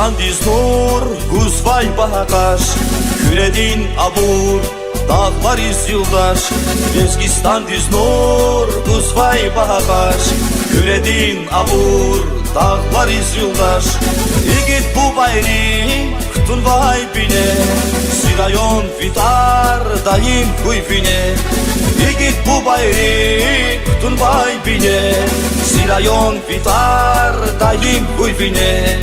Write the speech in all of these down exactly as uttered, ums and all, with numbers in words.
Лезгистандиз нур гузвай багьа къаш, Куьредин абур дагълариз юлдаш. Лезгистандиз нур гузвай багьа къаш, Куьредин абур дагълариз юлдаш. Игит бубайри кутунвай бине, зи район ви тӀвар даим хьуй вине. Игит бубайри кутунвай бине, зи район ви тӀвар даим хьуй вине.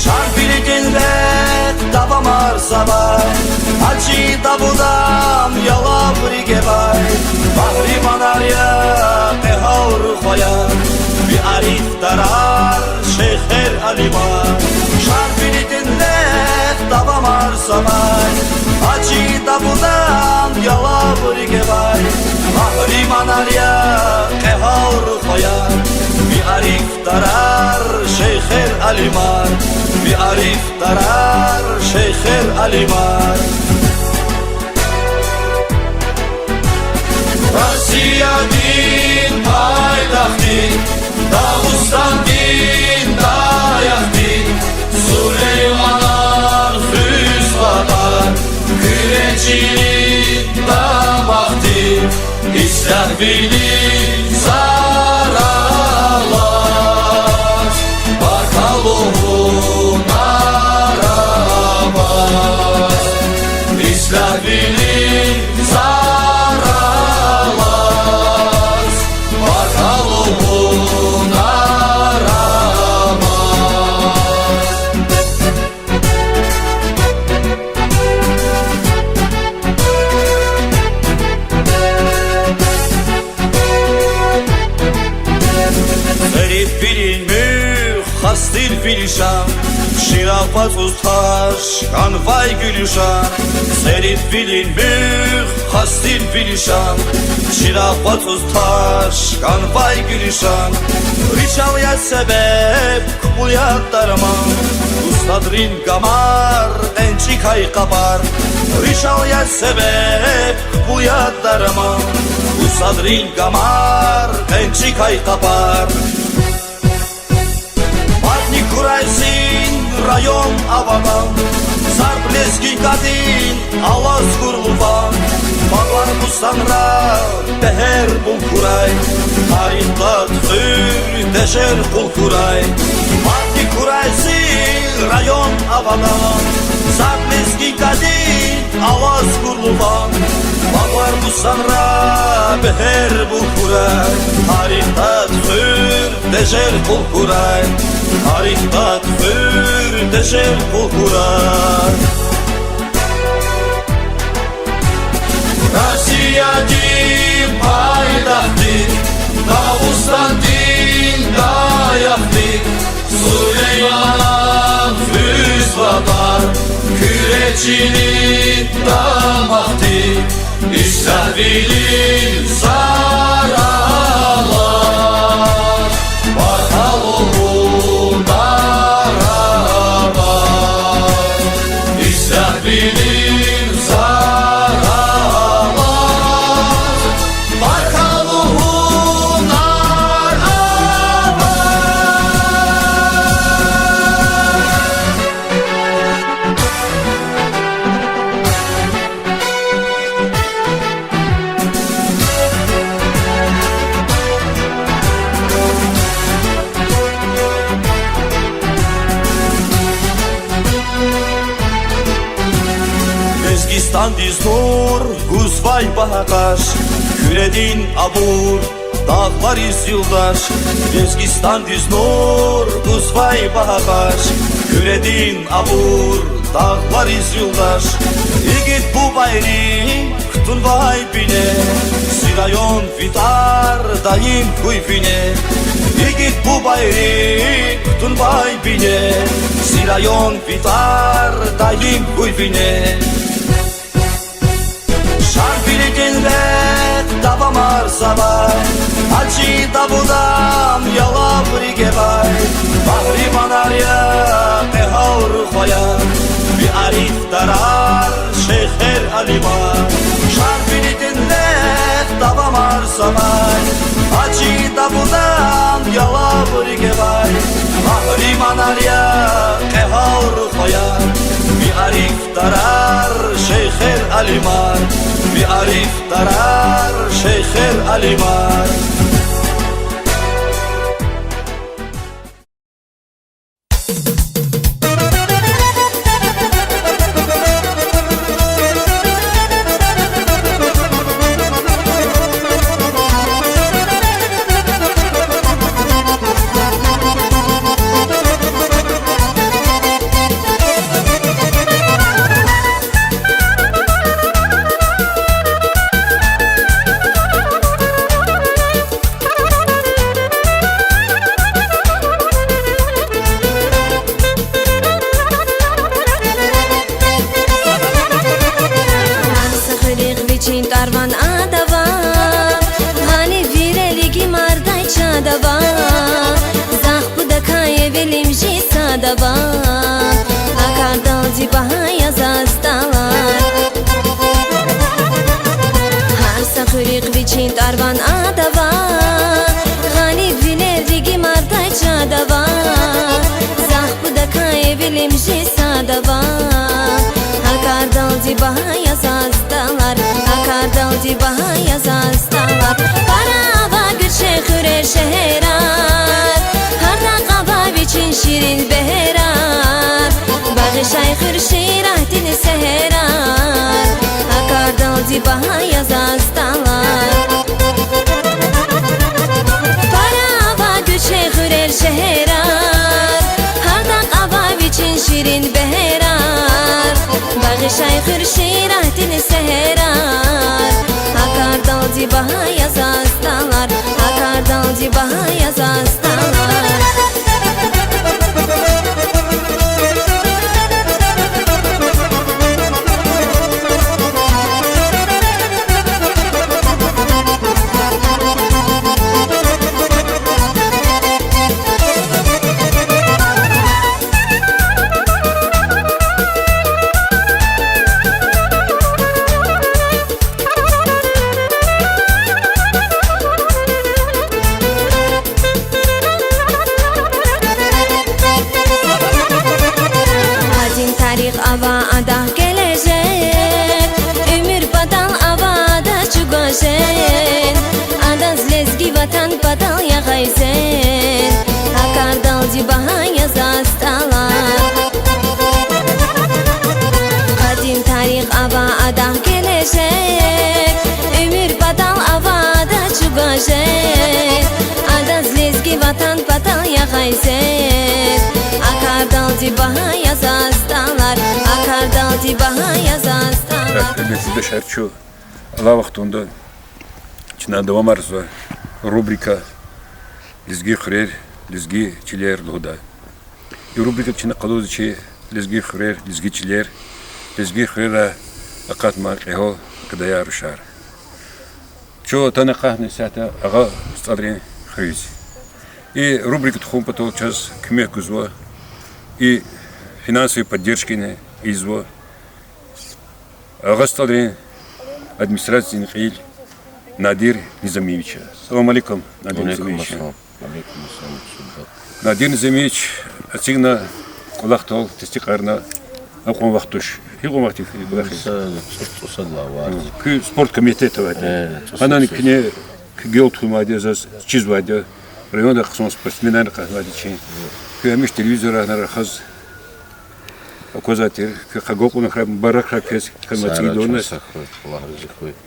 Шарвилидин рехъ давамарзавай, Гьажи Давудан ялаври гевай, къагьриманар я, къегьалрухваяр, ви арифдарар, шейхер, алимар. Шарвилидин рехъ давамарзавай, Гьажи Давудан ялаври гевай, къагьриманар я, къегьалрухваяр, ви ариф дарар, шейхер, алимар, ви арифдарар, шейхер, алимар. Россиядин пайтахтдик, Дагъустандин даякдик, Сулейманан хуьз ватан, Куьре чилин дамахдик, ислягьвилин заралар, баркаллу гьунар аваз, ислягьвилин заралар, баркаллу гьунар аваз. Церид вилин муьгъ хас тир ви лишан, чирагъ вацӀуз таш кӀанвай гуьлуьшан. Церид вилин муьгъ хас тир ви лишан, чирагъ вацӀуз таш кӀанвай гуьлуьшан. Ричал я себеб, кпӀул я дарман, устадрин гамар, къенчӀикай къапар. Ричал я себеб, кпӀул я дарман, устадрин гамар, къенчӀикай къапар. Мадни хьурай зи район Авадан, зарб лезги кадин алаз гурлу ван. Бабар Бустанра бегьер бул хьурай, тарихда хуьр тежер къул хьурай. Мадни хьурай зи район Авадан, зарб лезги кадин алаз гурлу ван. Бабар Бустанра бегьер бул хьурай, тарихда хуьр тежер къул хьурай, тарихда хуьр тежер къул хьурай. Россиядин пайтахтдик, Дагъустандин даякдик, Сулейманан хуьз ватан, Куьре чилин дамахдик, ислягьвилин заралар, баркаллу гьунар аваз, ислягьвилин заралар, баркаллу гьунар аваз. Лезгистандиз нур гузвай багьа къаш, Куьредин абур дагълариз юлдаш. Лезгистандиз нур гузвай багьа къаш, Куьредин абур дагълариз юлдаш. Игит бубайри кутунвай бине, зи район ви тӀвар даим хьуй вине. Игит бубайри кутунвай бине, зи район ви тӀвар даим хьуй вине. Шарвилидин рехъ давамарзавай, Гьажи Давудан ялаври гевай, къагьриманар я, къегьалрухваяр, ви арифдарар, шейхер, алимар. Шарвилидин рехъ давамарзавай, Гьажи Давудан ялаври гевай, къагьриманар Тарар, шейхер, алимар, ви ариф тарар, шейхер, алимар. Гьар са хуьруьхъ вичин тӀвар-ван ада ава, гъалибвилер, рикӀ имардай чада ава, захъ пудакай эвелим жи сада ава, а кардалди багьа я заз тӀалар. Гьар са хуьруьхъ вичин тӀвар-ван ада ава, гъалибвилер, рикӀ имардай чада ава, захъ пудакай эвелим жи сада ава, а кардалди багьа я заз тӀалар, а кардалди багьа я заз тӀалар. Пара ава гуьрчехуьрер, шегьерар, гьардакь ава вичин ширин бегьерар, багъишай хуьр ширатдин сегьерар, а кардалди багьа я заз тӀалар. Пара ава гуьрчехуьрер, шегьерар, гьардакь ава вичин ширин бегьерар, багъишай хуьр ширатдин сегьерар, а кардалди багьа я заз тӀалар, а кардалди багьа я заз тӀалар. Къадим тарих ава, адахъ гележег, уьмуьр патал ава адаз чӀугваз женг, адаз лезги ватан патал ягъай зенг, а кардалди багьа я заз тӀалар. Къадим тарих ава, адахъ гележег, уьмуьр патал ава адаз чӀугваз женг, адаз лезги ватан патал ягъай зенг, а кардалди багьа я заз тӀалар, а кардалди багьа я заз тӀалар. Гьуьрметлу юлдашар, чун алай вахтунда чна давамарзава рубрика Лезги хуьрер, лезги чилер лугьудай. И рубрикада чна къалурзава чи лезги хуьрер, лезги чилер, лезги хуьрера акъатна кьегьал гадаяр, рушар. Чун атана акъатна исятда Агъа СтӀалрин хуьруьз. И рубрика тухун патал чаз куьмек гузва, и финансовый поддержкани ийизва Агъа СтӀалрин администрациядин кьил Надир Низамиевича. Салам алейкум, Надир Низамиевич. Надир Низамиевич, эцигна кӀвалахдал, тестикьарна, акьван вахт туш. Гьикьван вахт я куь кӀвалахиз? Куь спорт комитет авайди. Гьанани куьне, куь гел тухузвайди я, заз чизвайди я, райондай хъсан спортсменар акъатнавайди я чи. Куьн гьамиша телевизоррай рахаз аквазвай тир, куьн къагал кьуна хьрай, мубаракрай квез, куьн эцигдалди.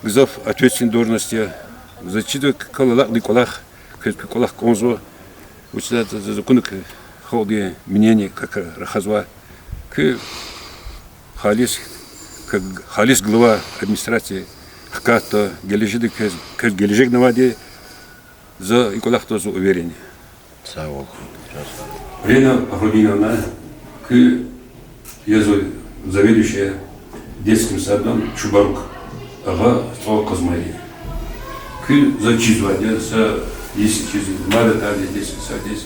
Гзаф ответственный должность я. Заз чизва куь кал алакьдай кӀвалах, квез куь кӀвалах кӀанзава. Вучиз лагьайтӀа заз акуна куь халкьдин мнение как рахазва. Куьн халис, как халис глава администрации хкатда, гележегда квез, квез гележегни авайди, за и кӀвалахда зун уверен я. Сагъ ул. Лена Пахрудиновна, куьн язва заведующая детским садом Чубарук Агъа СтӀал Къазмайрин. Куьн заз чизвайди я, са йис чиз мад атайди детский саддиз.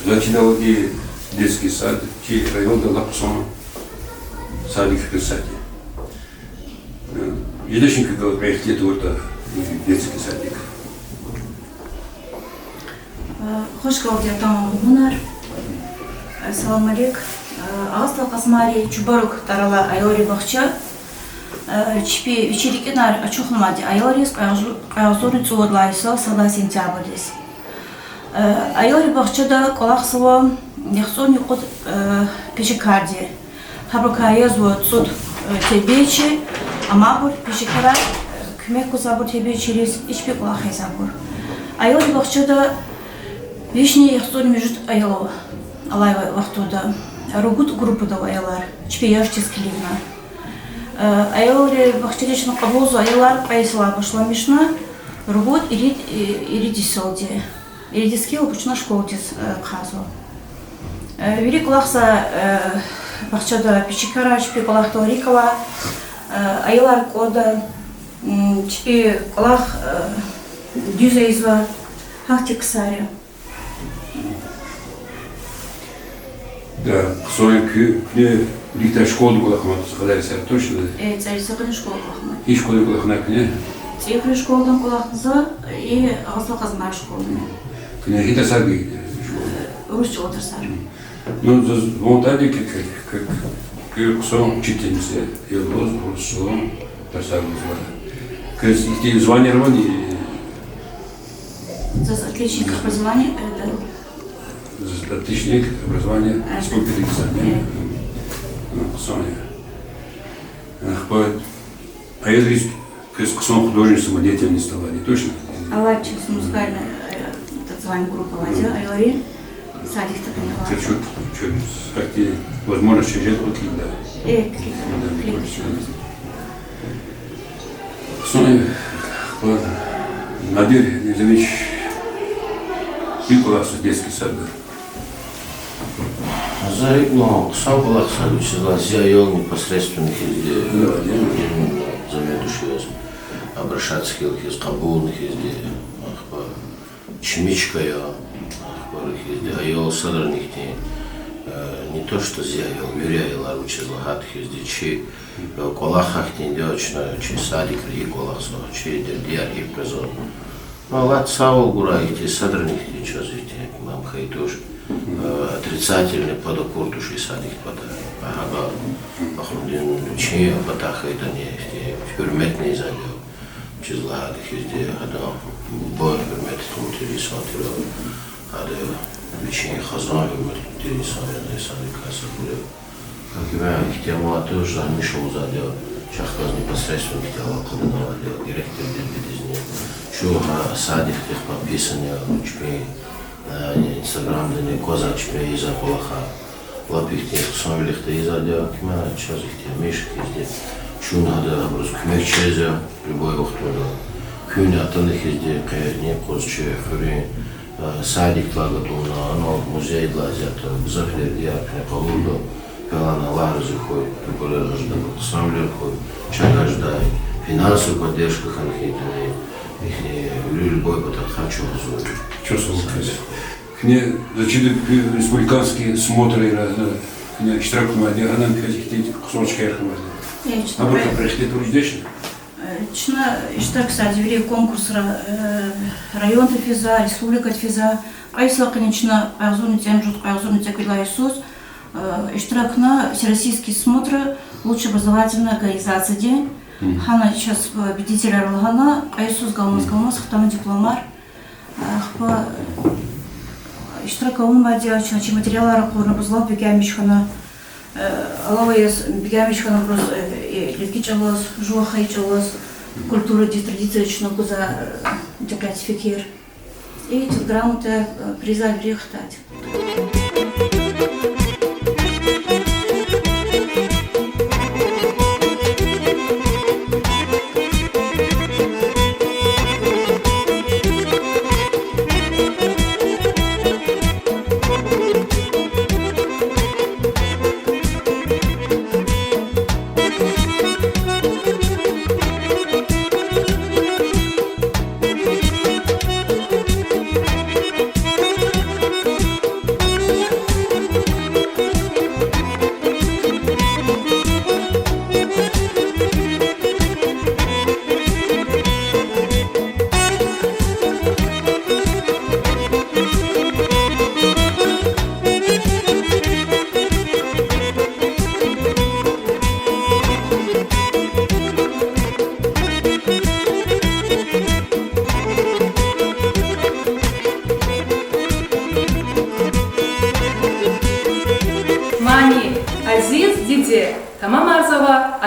Заз чидайвал, и детский сад чи районда лап хъсан садикрикай сад я. Э, жедачни куь галкӀи ихтилат авуртӀа, и детский садик? Э, хуш галди атанва мугьманар. Э, салам алейк. Э, Агъа СтӀал Къазмайри чубарук тӀвар алай аялрин бахча, э, чпи вичин рикӀинар ачухнавайди аялриз кьве агъзу-, кьве агъзурни цӀувад лагьай йисуз сад лагьай сентябрдиз. Э, аялрин бахчада кӀвалахзава яхцӀурни кьуд, э, пешекарди. Гьабурукай язва цӀуд, э, тербиячи, амайбур пешекарар, э, куьмек гузвайбур тербиячийриз, и чпи кӀвалах ийизвайбур. Аялрин бахчада вишни яхцӀурни муьжуьд аял ава алай вахтунда. Ругуд группада ава аялар, чпи яшдиз килигна. Э, аялрин бахчадиз чна кьабулзавай аялар кьве йисалай башламишна, ругуд, ирид, и-, ирид йисалди. Ирид йисалди чна школадиз, э, хъвазва. Э, вири кӀвалахзавай, э, бахчада пешекарар чпи кӀвалахдал рикӀ ала, э, аялар кӀвада, м, чпи кӀвалах, э, дуьз ийизва, гьахьтин ксар я. Да, хъсан я, куь-, куьне рикӀ яз школада кӀвалахнавай, хъсан я, точно? Э, цӀерид йисарин школада кӀвалахнава. И школада кӀвалахнава куьне? ЦӀийи хуьруьн школадани кӀвалахзава, и Агъа СтӀал Къазмайрин школадани. Куьне гьи тарсар гайитӀа школада? Урус чӀалан тарсар. Ну, заз ван тайди, как, как, как, куь хъсан учительница я, лугьуз, урус чӀалан тарсар лугьузва. Квез ихьтин звание авани? Заз отличник образования, э, да. Заз отличник образования Республики Дагестан, не? Э. Ну, хъсан я. Ахпа, а я здесь, квез хъсан художественная самодеятельность авани, точно? Авай, чаз музыкальный, э, танцевальный группа авай, аялрин садикда кӀвалахзава. Квез чуд, чуд, ахьтин возможность чаз жеда кьван килигда? Э, килигда, да, килигда, точно. Хъсан я, ахпа, Надир Низамич, гьикӀ кӀвалахзава детский садда? За икӀ хъсан кӀвалахзава, вучиз лагьайтӀа зи аял непосредственно хьизди, заведующий яз обращаться хьайила хьиз, кьабулна хьизди, ахпа чими чка я, ахпа хьизди аял садрани ихьтин, э, не то что зи аял, вири аялар, вучиз лагьайтӀа хьизди чи, э, кӀвалах гьахьтинди я, чна чи садикра икӀ кӀвалахзава, чи дердияр икӀ къвезва. Аллагьди сагъвал гурай, ихьтин садрани ихьтин чаз ихьтин мам хьайи туш, э, отрицательный подокур туш и садик патай. Агьаба ахлудин вичин а патай хьайитӀани ихьтин гьуьрметни ийизвайди я. Вучиз лагьайтӀа хьизди гьадан буба гьуьрмет тавуна тир инсан тир, гьада вичин хизан гьуьрмет тир инсан я, инсанрикай сабур я. Гьаким ихьтин амалар туш, за гьамиша лугьузвайди я, чахъ галаз непосредственно ихьтин алакъада авайди я, директордин дидедизни. Чун гьа садикдихъ подписан я, чпин, э, инстаграмдани кваз чпин ийизвай кӀвалахар. Лап ихьтин хъсанвилихъ ийизвайди я, гьаким чаз ихьтин гьамиша хьизди. Чун гьада абуруз куьмекчи жезва любой вахтунда. Куьнни атана хьизди, къе ни къуз чи хуьруьн, э, садикдилай гатӀунна, анал музейдилай зиятар, гзаф дердияр куьне къалурда, пелан Аллагь рази хьуй, тупӀарар ажда, хъсанвилер хьуй, чаз гаждай, финансовая поддержка хьана хьайитӀани, ихьтин вири любой патахъай чун гьазур я. Чухсагъул. Куьне заз чида, куь республиканский смотрра, куьне иштиракнавайди я, гьанани квез ихьтин хъсан чкаяр хьанвайди я? Э, чна абурукай прихтет руж дешна? Э, чна иштиракзавайди вири конкурсра, э, районда физва, республикада физва. Кьве йисалай къене чна кьве агъзурни цӀемуьжуьд, кьве агъзурни цӀекӀуьд лагьай йисуз, э, иштиракна Всероссийский смотр лучших образовательных организаций. Гьана чаз, э, победителар лагьана, кьве йисуз галаз-галаз хтана дипломар. Ахпа иштирак авунвайди я, чна чи материалар акъудна, абуруз лап бегенмиш хьана, э, алава яз бегенмиш хьана абуруз, э, э, лезги чӀалаз, жуван хайи чӀалаз, культурадиз, традицияриз чна гузвай, э, дикъет, фикир. И грамота, э, призар вири хтайди.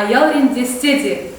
Аялрин дестеди.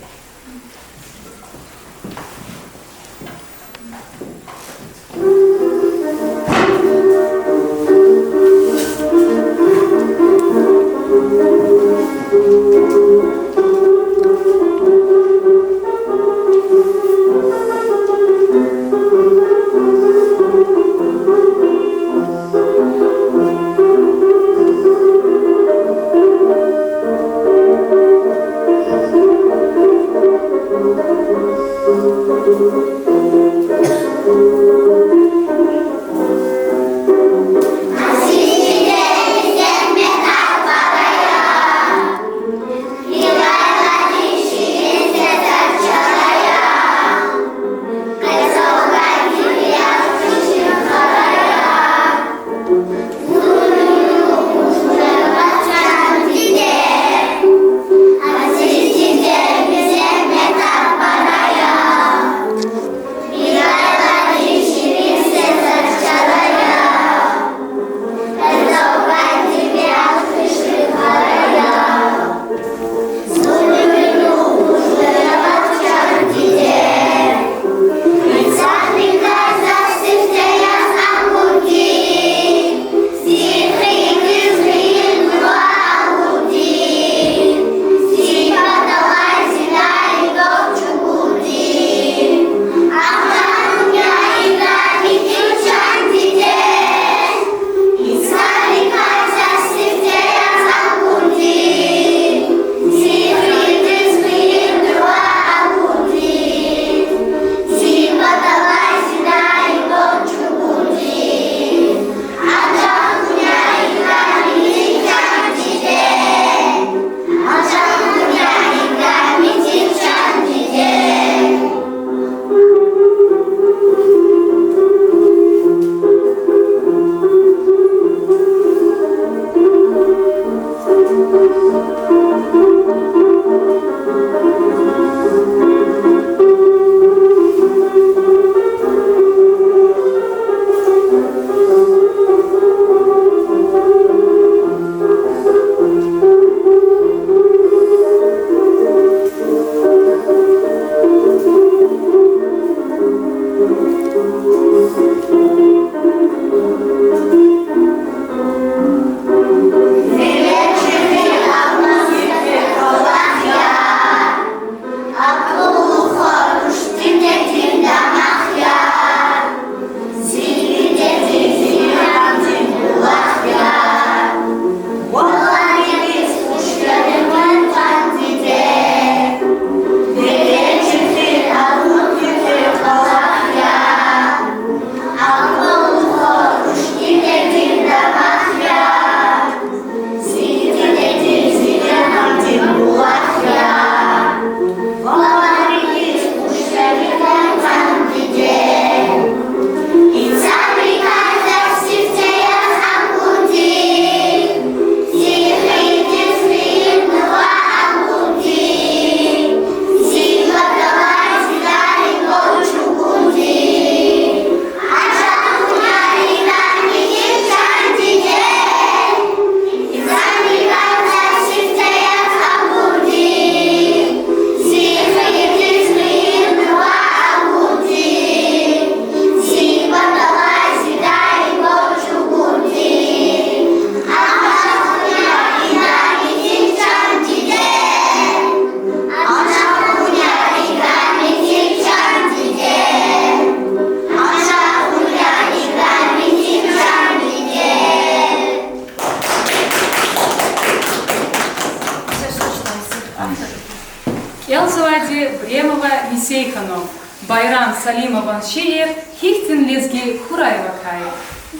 Кӏелзавайди Бремова Мисейханум. Байрам Салимован шиир. Гьихьтин лезги хьурай вакай.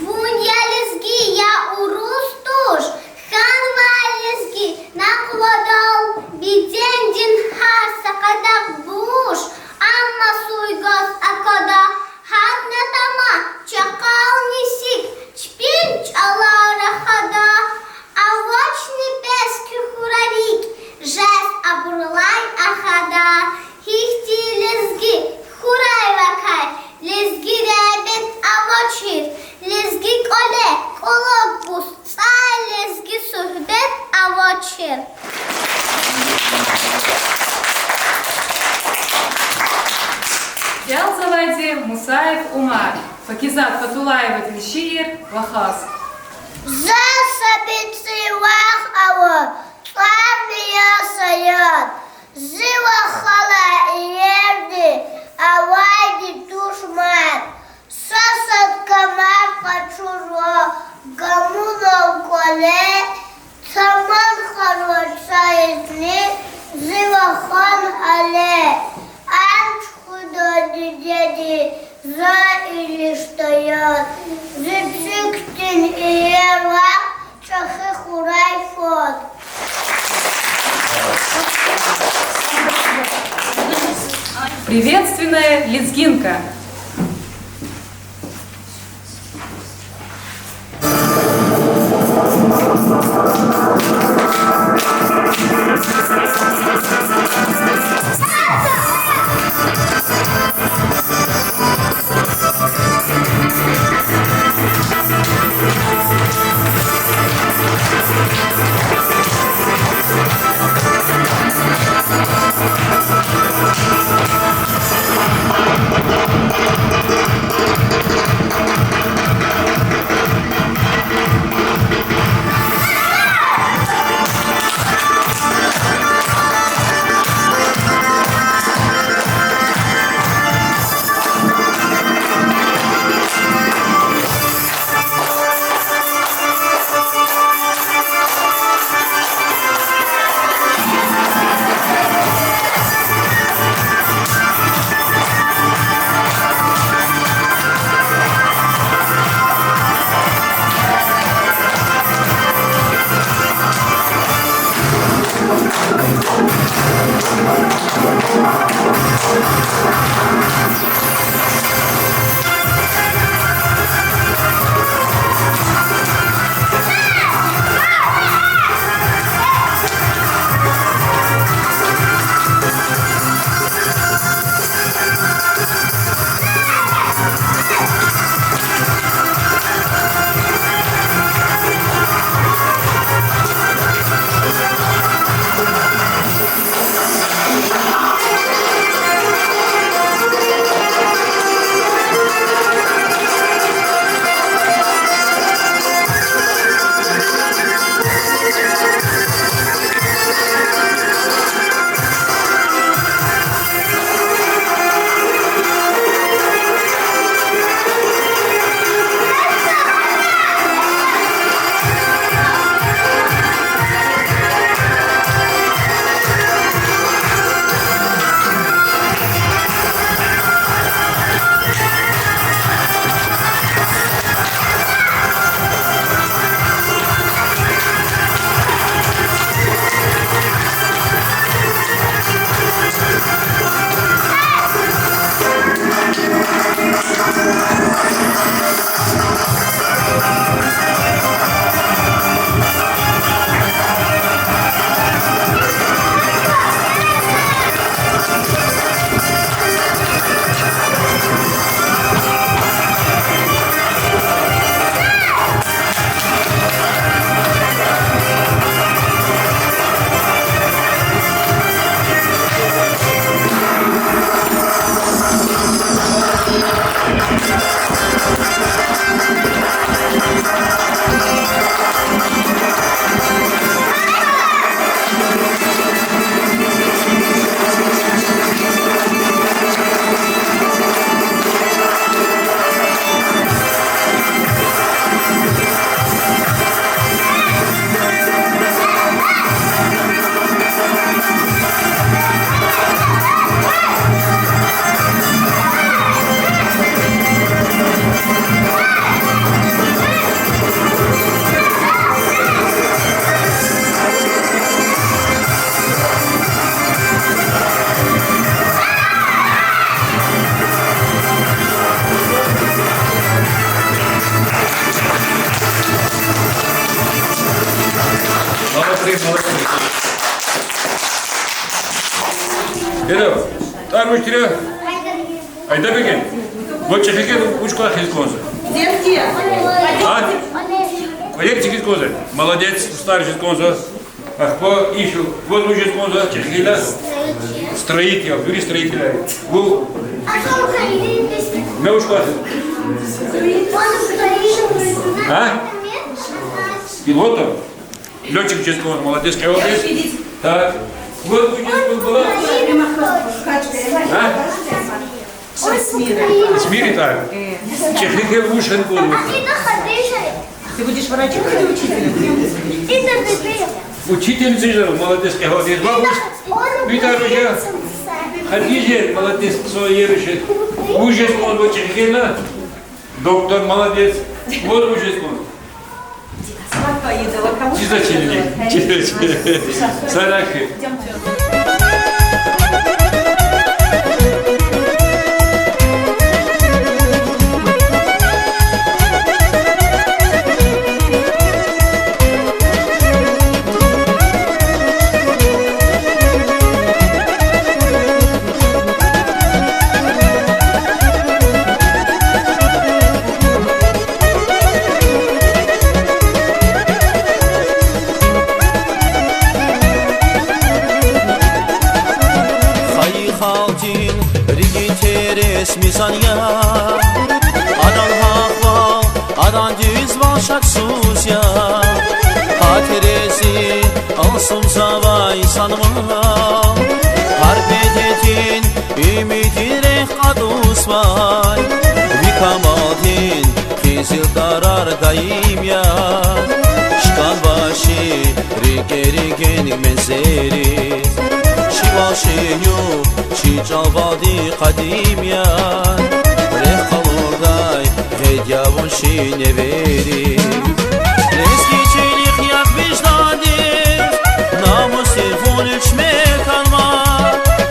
Вун я лезги, я урус туш, хьанвай лезги накьвадал, бедендин гьар са къадагъ буш, амма суй гваз аквада, гьадна тама чакъални сик чпин чӏалал рахада, авачни бес куь хура рикӏ, жез абурулай ахада. Гьихьтин лезги хьурай вакай, лезги регьбет авачир, лезги кӏвале кӏвалак гуз цӏай, лезги суьгьбет авачир. Мусаев Умар, Пакизат Фатуллаевадин шиир Вахаз. За са бицӀи вах ава, цӀарни я Саяд. Зи вахалай иерди авайди туш мад. Са-сад камар къачузва гамунал кӀвале, таман хьанва цайизни зи вахан гьале. Анжах хуьда дидеди за илишдаяр, зи цуькдин иер вах чӀехи хурай фад. Приветственная лезгинка. Молодцы, молодцы. Эдо, тар вуч тира? Айдабеге. Вуч чӀехи кӀвалах хьиз кӀанзава? А? Коллекция хьиз кӀанзава. Молодец, устӀар хьиз кӀанзава. Ахпа ишу, вот вуж хьиз кӀанзава, чӀехи кӀвалах. Строитель, вири строитель. Ву. А что вы хотите? Муькуь класс? А? Пилотом? Лётчик жез кӀанзава, молодец, кӀевалдиз. Так. Вот вуж жез кӀанзава, бала. А? Эсмир, так. ЧӀехи хьайила вуж хьана кӀанзава? Ты будешь врачом или учителем? Учительница жеда, молодец, кӀевалдиз. Бабусь, Виталий, я. Хадижа, молодец, своё решение. Вуж жез кӀанзава, ЧӀехи хьайила. Доктор, молодец. Вот вуж жез кӀанзава. Чизвачни? Чизвачни? Сарахи. Хайи халкьдин рикӀин терез мизан я, адан гьахъвал, адан дуьзвал шаксуз я. Гьа терезин алцумзавай инсанвал, гьар бедедин уьмуьрдин рехъ кьатӀузвай, ви камалдин къизил тарар даим я. Чканва чи рикӀери генг мензелриз, чи вал, чи югъ, чи чӀалвалди къадим я. Рехъ къалурдай гъед я вун чи неверриз. Лезги чилихъ ягъ виждандиз, намус тир вун илчме хьанва.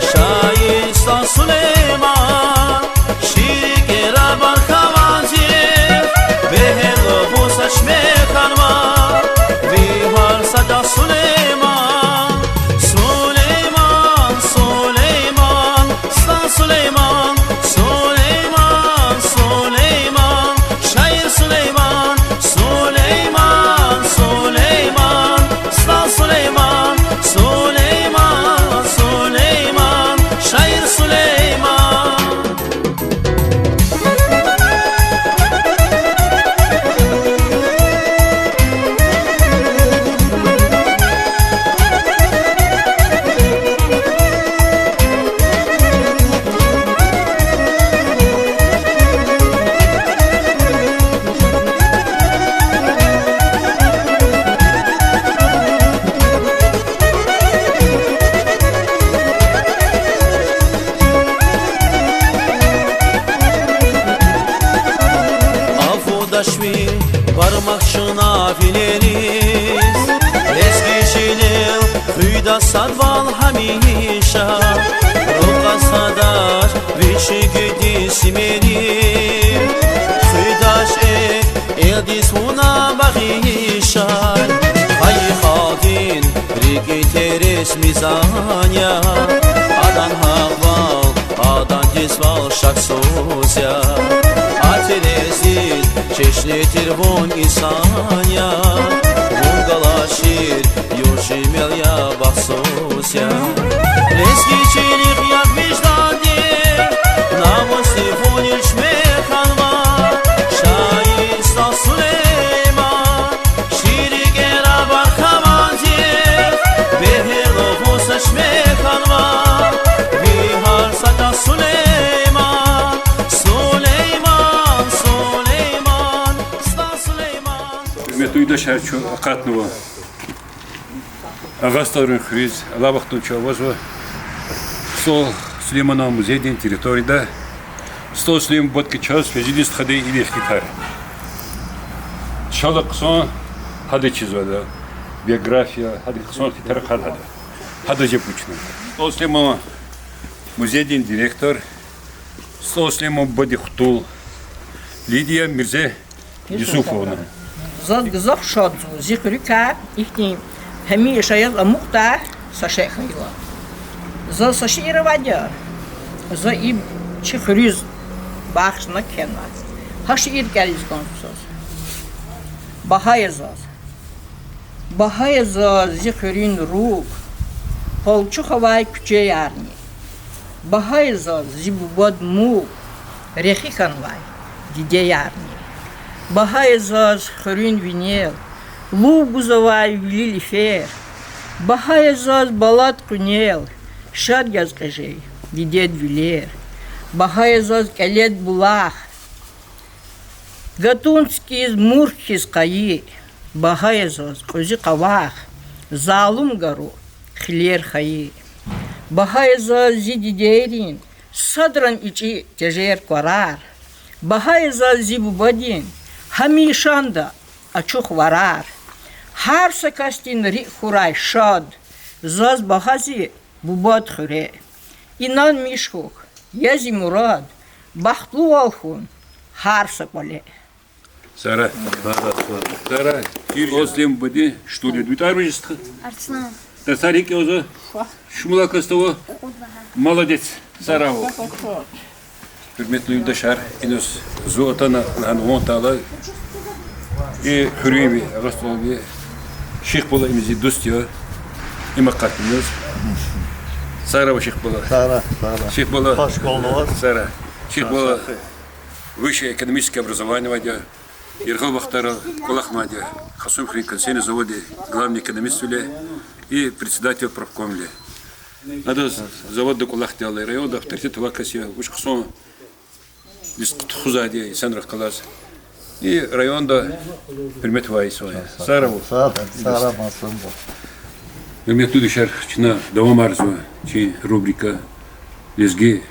Шаир СтӀал Сулейман, чи рикӀера баркавандиз, бегьер лугьуз са чешме хьанва. Ви гьар са чӀал Сулейман, Сулейман, Сулейман, СтӀал Сулейман, Сулейман, Сулейман, шаир Сулейман, Сулейман, Сулейман, СтӀал Сулейман, Сулейман, Сулейман, шаир Сулейман. Афудач ви бармак чна вилериз, лезги чилел хуьда садвал гьамиша, рукъа садач вичин гуьгьуьдин симери, хуьдач эхь элдиз вуна багъишай. Хайи халкьдин рикӀин терез мизан я, адан гьахъвал, адан дуьзвал шаксуз я. А терезин чешне тир вун инсан я, вун галачир югъ-жемел я, бахтсуз я. Лезги чилихъ ягъ виждандиз, намус тир вун илчме хьанва. Шаир СтӀал Сулейман, чи рикӀера баркавандиз, бегьер лугьуз са чешме хьанва. Ви гьар са чӀал Сулейман, Сулейман, Сулейман, СтӀал Сулейман. Гьуьрметлу юлдашар, чун акъатнава Агъа СтӀалрин хуьруьз. Алай вахтунда чун авазва СтӀал Сулейманан музейдин территорияда. СтӀал Сулейман бубадикай чаз фейи стхадин ивихъ хьтин тар. Чал хъсан гьада чизвайди я, биография, гьадан хъсан хьтин тар гьада. Гьада жепучна. СтӀал Сулейманан музейдин директор, СтӀал Сулейманан бубадин хтул Лидия Мирзе Юсуфовна. Заз гзаф шадзава зи хуьруькай ихьтин гьамиша яз амукьдай са шей хьайила. Заз са шиир авайди я, за и чи хуьруьз бахшна кхьенва. Гьа шиир кӀелиз кӀанзава заз. Багьа я заз. Багьа я заз зи хуьруьн руг, палчух авай куьчеярни. Багьа я заз зи бубад муг, Рехи хьанвай дидеярни. Багьа я заз хуьруьн винел лув гузвай вили лифер. Багьа я заз балад къуьнел шад яз кьежей дидед вилер. Багьа я заз кӀелед булах, гатун цикӀиз мурк хьиз къайи. Багьа я заз кьуьзуь къавах, залум гару хилер хайи. Багьа я заз зи дидейрин садрани ичӀи тежер кварар. Багьа я заз зи бубадин гьамишанда ачух варар. Гьар са касдин рикӀ хьурай шад, заз багьа зи бубад хуьре. Инанмиш хьухь, я зи мурад, бахтлувал хьун гьар са кӀвале. Сара. Сара. Ослим бади, что ли, дуьтӀар вижиз стха? Арслан. Тасар икӀ я уза? Шумула касдава? Молодец. Сара ва. Гьуьрметлу юлдашар, инал зун атана лагьана ван тала, и хуьруьнви, Агъа СтӀалви, шихбала им зи дуст я, им акъатна инал. Сара ва шихбала. Сара, сара. Шихбала. Хош гелди ваз. Сара. Шихбала. Высшее экономическое образование авайди я. Яргъал вахтара кӀвалахнавайди я Хасумхуьруьн консервный заводдин главный экономиствиле и председатель профкомвиле. Адаз заводда кӀвалахдайла районда авторитет авай кас я, вуч хъсан диск тухузвайди я инсанрихъ галаз. И районда гьуьрмет авай инсан я. Сагърай. Сагърай, сагърай, Масумбур. Гьуьрметлу юлдашар, чна давамарзава чи рубрика Лезги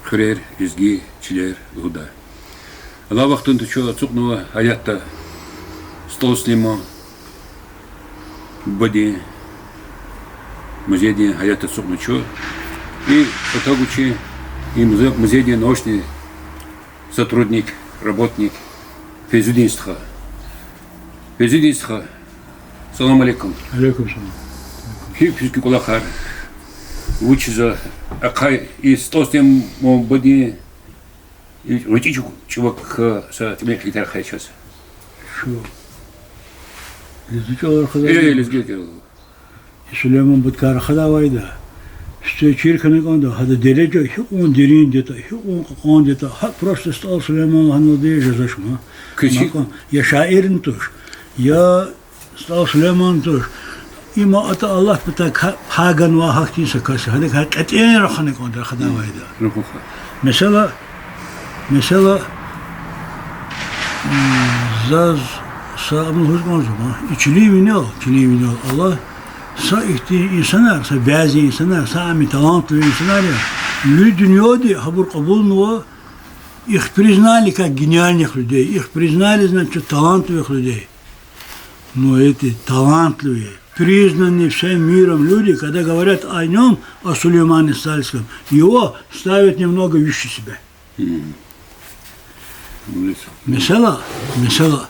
хуьрер, лезги чилер лугьудай. Алай вахтунда чун ацукьнава гьаятда СтӀал Сулейман бубадин музейдин гьаятда ацукьнава чун. И патав гуз чи и музе-, музейдин научный сотрудник, работник Фейзудин стха. Фейзудин стха, салам алейкум. Алейкум салам. Гьикӏ куьн кӏвалахар, вучиз, ахъай и СтӀал Сулейман бубадин гъвечӏи чӏу-, чӏавакай са тӏимил кьилитӏар ахъая чаз. Шу. Лезги чӏалал рахадай? Э, лезги чӏалал. И Сулейман бубадикай рахадай авайда, сифте чир хьана кӏанда, гьадан дережа гьикьван деринди ятӏа, гьикьван кьакьанди ятӏа, гьакӏ просто СтӀал Сулейман лагьаналди жезвач ман. Кичи- Ман кӏан, я шаирни туш, я СтӀал Сулейман туш. Им атӏа Аллагьдин патай ка-, пай ганвай гьахьтин са кас я. Гьадакай кьетӏен рахана кӏанда, рахадай авайда. Рахуха. Месела, месела, м, заз са ам лугьуз кӏанзава ман. И чилин винел, чилин винел ала, са ихьтин инсанар, са бязи инсанар, са ами талантливый инсанар я. Ви дуьньяди гьабур кьабулнава, их признали как гениальных людей, их признали, значит, талантливых людей. Но эти талантливые, признанные всем миром люди, когда говорят о нём, о Сулеймане Стальском, его ставят немного выше себя. Мгм. Молодец. Месела, месела.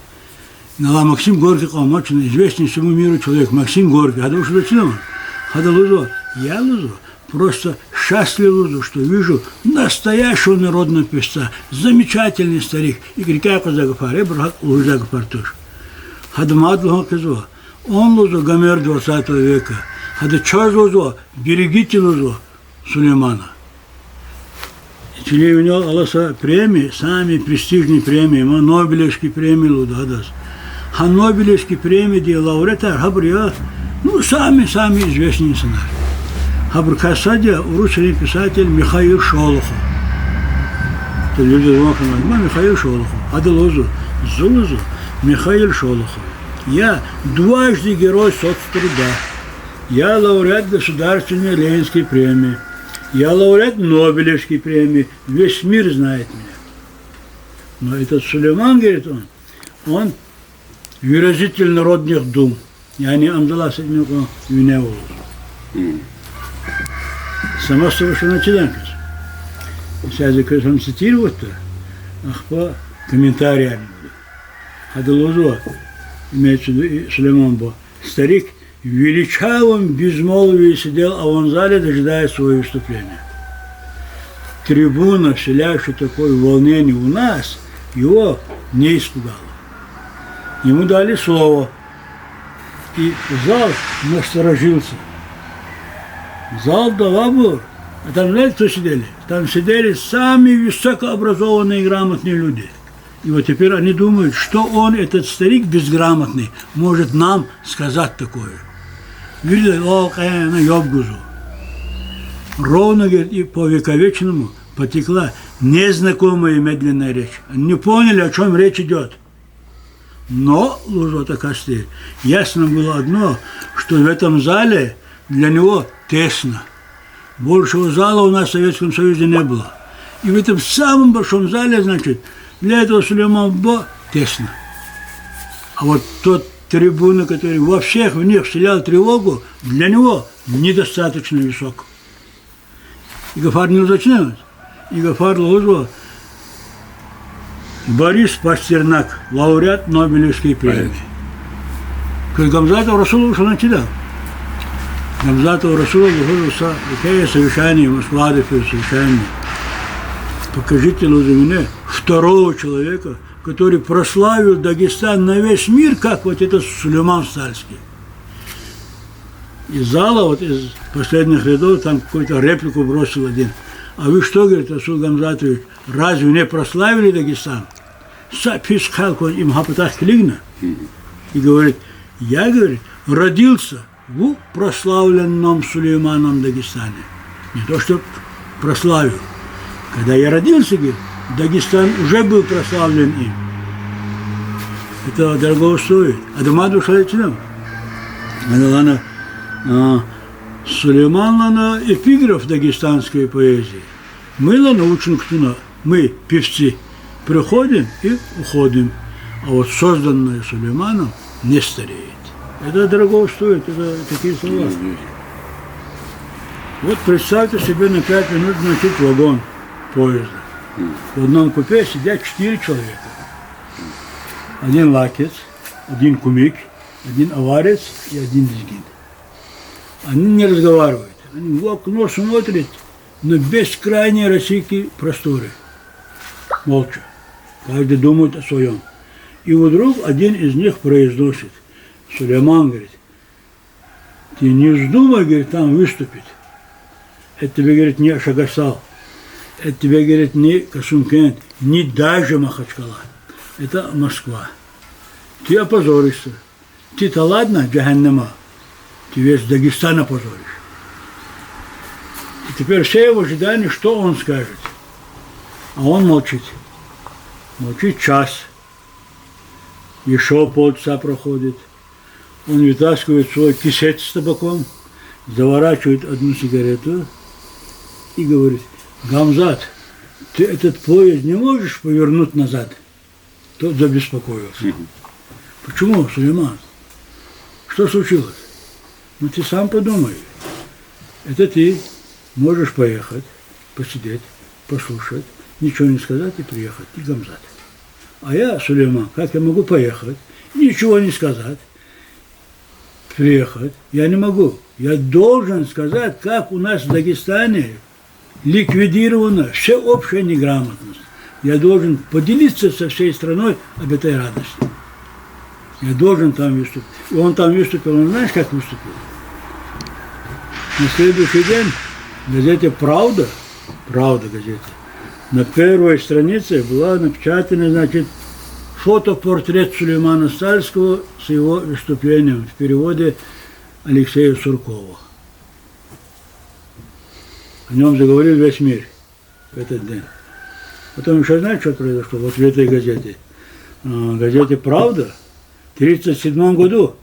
Гьа Максим Горький кьван ма чна, известный всему миру человек, Максим Горький, гьада вуч лугьуда чна? Гьада лугьузва, я лугьузва, просто счастлив лугьузва, что вижу настоящего народного певца, замечательный старик, икӏ рикӏяй кьуьзва гафар, ибур гьакӏ лугьудай гафар туш. Гьада мад лугьун квезва, он лугьузва Гомер двадцатого века, гьада чаз лугьузва, берегите лугьузва Сулеймана. Чилин винел ала са премия, самая престижная премия, ма Нобелевская премия лугьуда гьадаз. Гьа Нобелевская премиядин лауреатар гьабур я, ну, самый-самый известный инсанар. Гьабурукай сад я урусрин писатель Михаил Шолохов. Телевизорда ван хьанва, ма Михаил Шолохов. Гьада лугьузва, зун лугьузва, Михаил Шолохов я дважды Герой Соцтруда. Я лауреат Государственной Ленинской премии. Я лауреат Нобелевской премии. Весь мир знает меня. Но этот Сулейман, говорит он, он выразитель народных дум. Яни ам залай са имикьван вине авур. Мгм. Сама собой, что начинаем. Сейчас я кое-что цитировать-то, ахпа комментарий буду. Гьада лугьузва, имеется в виду и Сулейман буба. Старик в величавом безмолвии сидел, а он в зале, дожидаясь своего выступления. Трибуна, вселявшая такое волнение у нас, его не испугала. Ему дали слово, и зал насторожился. Залда авайбур А там знаете, кто сидели? Там сидели самые высокообразованные и грамотные люди. И вот теперь они думают, что он, этот старик безграмотный, может нам сказать такое. Видели, о, э, ну, ёб гузва. Ровно, говорит, и по вековечному потекла незнакомая медленная речь. Они не поняли, о чём речь идёт. Но, лугьузва а касди, ясно было одно, что в этом зале для него тесно. Большего зала у нас в Советском Союзе не было. И в этом самом большом зале, значит, для этого Сулеймана Бубы тесно. А вот тот трибуна, который во всех в них вселял тревогу, для него недостаточно высок. И гафарни лугьузвач, и гафар лугьузва Борис Пастернак, лауреат Нобелевской премии. Поэт. Куь Гамзатов Расул вуч лагьана чида? Гамзатов Расул лугьузва са, какое совещание, Москвада фейи совещание. Покажите, лугьузва, мне второго человека, который прославил Дагестан на весь мир, как вот этот Сулейман Стальский. Из зала, вот из последних рядов, там какую-то реплику бросил один. А вы что, говорит, Расул Гамзатович, разве не прославили Дагестан? Са пис халкь им гьа патахъ килигна. И говорит, я, говорит, родился в прославленном Сулейманом Дагестане. Не то, что прославил. Когда я родился, говорит, Дагестан уже был прославлен им. Это дорого стоит. Адама душа лечина. Ана, ана, а, Сулейман, ана, эпиграф дагестанской поэзии. Мы, ана, ученик туна, мы, певцы, приходим и уходим, а вот созданное Сулейманом не стареет. Это дорого стоит, это такие слова. Вот представьте себе на пять минут, значит, вагон поезда. В одном купе сидят четыре человека. Один лакец, один кумык, один аварец и один лезгин. Они не разговаривают. Они в окно смотрят на бескрайние российские просторы. Молча. Каждый думает о своём. И вдруг один из них произносит: «Сулейман, говорит, ты не вздумай, говорит, там выступить. Это тебе, говорит, не Ашагасал. Это тебе, говорит, не Касымкент, не даже Махачкала. Это Москва. Ты опозоришься. Ты-то ладно, джаханнама, ты весь Дагестан опозоришь». И теперь все в ожидании, что он скажет. А он молчит. Молчит час. Ещё полчаса проходит. Он вытаскивает свой кисет с табаком, заворачивает одну сигарету и говорит: «Гамзат, ты этот поезд не можешь повернуть назад?» Тот забеспокоился. Мгм. «Почему, Сулейман? Что случилось?» «Ну, ты сам подумай. Это ты можешь поехать, посидеть, послушать, ничего не сказать и приехать, ты Гамзат. А я, Сулейман, как я могу поехать, ничего не сказать, приехать? Я не могу. Я должен сказать, как у нас в Дагестане ликвидирована всеобщая неграмотность. Я должен поделиться со всей страной об этой радости. Я должен там выступить». И он там выступил, он знаешь, как выступил? На следующий день в газете «Правда», «Правда» газете, на первой странице была напечатана, значит, фотопортрет Сулеймана Стальского с его выступлением в переводе Алексея Суркова. О нём заговорил весь мир в этот день. Потом ещё, знаете, что произошло? Вот в этой газете, а, газете «Правда», в тридцать седьмом году,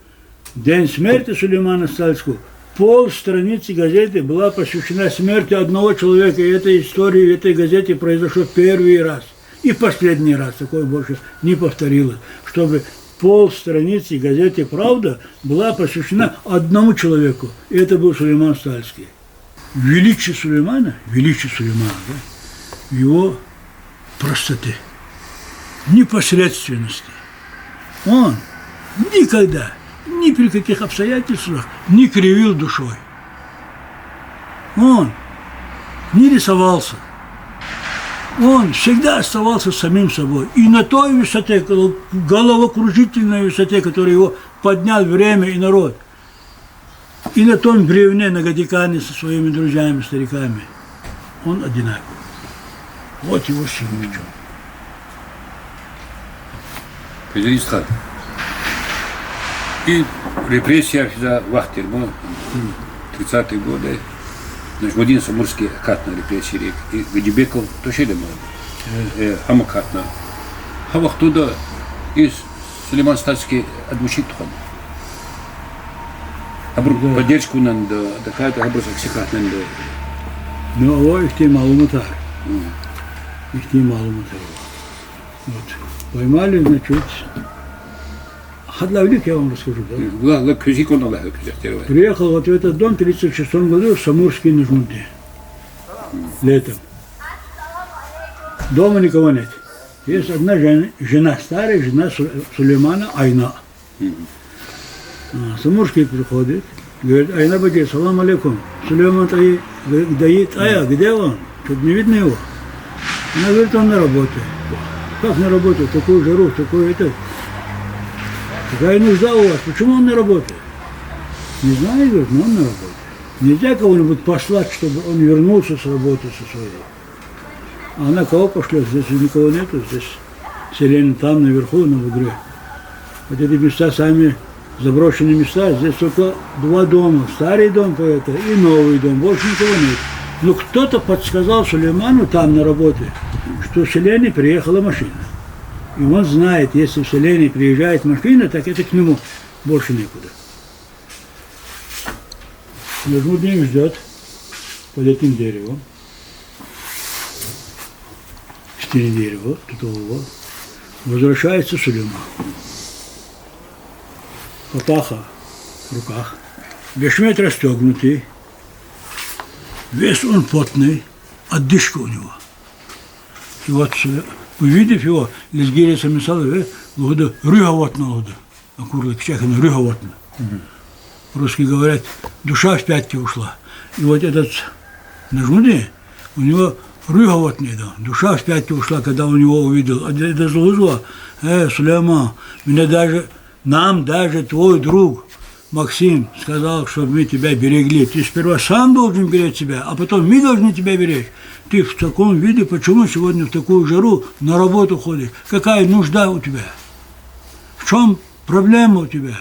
день смерти Сулеймана Стальского, пол страницы газеты была посвящена смерти одного человека. И эта история в этой газете произошла первый раз и последний раз. Такое больше не повторилось, чтобы пол страницы газеты «Правда» была посвящена одному человеку. И это был Сулейман Стальский. Величие Сулеймана, величие Сулеймана, да, в его простоте, непосредственности. Он никогда, ни при каких обстоятельствах не кривил душой. Он не рисовался. Он всегда оставался самим собой. И на той высоте, гол-, головокружительной высоте, которую его поднял время и народ, и на том бревне, на Гадикане со своими друзьями, стариками. Он одинаковый. Вот его символ. Президент стха. И репрессияр физвай вахт тир ма, тридцатые годы. Нажмудин Самурский акатна репрессиярик, и Гадибеков тушили ма. Э, гьам акатна. Гьа вахтунда и Сулейман Стальский адмишин тухвана. Абур поддержка авунани, да, тахьайтӀа абуруз акси акатнани, да. Ну, ава ихьтин малуматар. Ихьтин малуматар ава. Вот. Поймали, значит, гьадалай вилик я вам расскажу, да? Ла, ла, квез гьикӀ кӀанда, лагь, квез ихтияр ава. Приехал вот в этот дом в тридцать шестом году Самурский Нажмудин. Летом. Дома никого нет. Есть одна жен-, жена, старая жена Су-, Сулеймана, Айна. А, Самурский приходит, говорит: «Айна баде, салам алейкум. Сулейман тӀаи, г-, даи тӀа я, где он? Чё-то не видно его». Она говорит: «Он на работе». «Как на работе? В такую жару, в такое это. Какая нужда у вас? Почему он на работе?» «Не знаю, говорит, но он на работе. Нельзя кого-нибудь послать, чтобы он вернулся с работы со своей?» А она кого пошлёт? Здесь же никого нету, здесь селение там, наверху, на бугре. Вот эти места сами заброшенные места, здесь только два дома, старый дом поэта и новый дом, больше никого нет. Но кто-то подсказал Сулейману там на работе, что в селение приехала машина. И он знает, если в селение приезжает машина, так это к нему, больше некуда. Нажмудин ждёт под этим деревом. Четыре дерева тутового. Возвращается Сулейман. Папаха в руках. Бешмет расстёгнутый. Весь он потный. Отдышка у него. И вот, э, увидев его, лезгийри са мисал ве, лугьуда, руьгь аватна лугьуда. Акурла кичӀе хьана, руьгь аватна. Русские говорят, душа в пятки ушла. И вот этот Нажмудин, у него руьгь аватна ида, душа в пятки ушла, когда он его увидел. А де-, адаз лугьузва: «Э, Сулейман, меня даже, нам даже твой друг Максим сказал, чтоб мы тебя берегли. Ты сперва сам должен беречь себя, а потом мы должны тебя беречь. Ты в таком виде, почему сегодня в такую жару на работу ходишь? Какая нужда у тебя? В чём проблема у тебя?»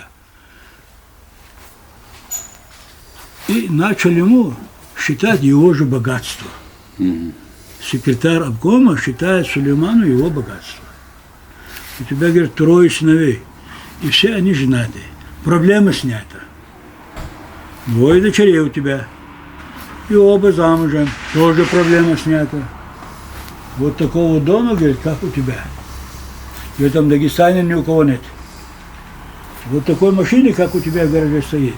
И начал ему считать его же богатство. Секретарь обкома считает Сулейману его богатство. У тебя, говорит, трое сыновей, и все они женаты. Проблема снята. Двое дочерей у тебя. И оба замужем, тоже проблема снята. Вот такого дома, говорит, как у тебя. В этом Дагестане ни у кого нет. Вот такой машины, как у тебя в гараже стоит,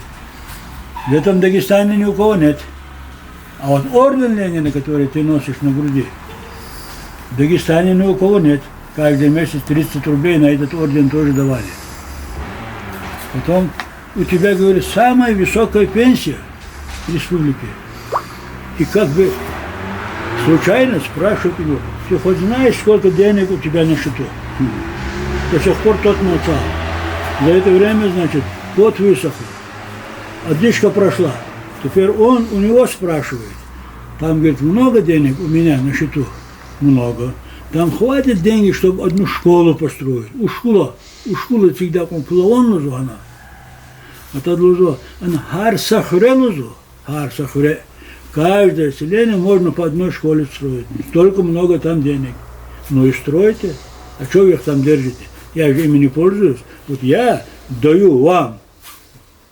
в этом Дагестане ни у кого нет. А вот орден Ленина, который ты носишь на груди, в Дагестане ни у кого нет. Каждый месяц тридцать рублей на этот орден тоже давали. Потом у тебя, говорит, самая высокая пенсия в республике. И как бы случайно спрашивает его: «Ты хоть знаешь, сколько денег у тебя на счету?» До сих пор тот молчал. За это время, значит, пот высох. Одышка прошла. Теперь он у него спрашивает. Там, говорит, много денег у меня на счету? Много. Там хватит деньги, чтобы одну школу построить. У школа, у школы всегда пулаван лугьузва ана. А тад лугьузва, ана гьар са хуьре лугьузва, гьар са хуьре. Каждое селение можно по одной школе строить. Столько много там денег. Ну и стройте. А чё вы их там держите? Я же ими не пользуюсь. Вот я даю вам,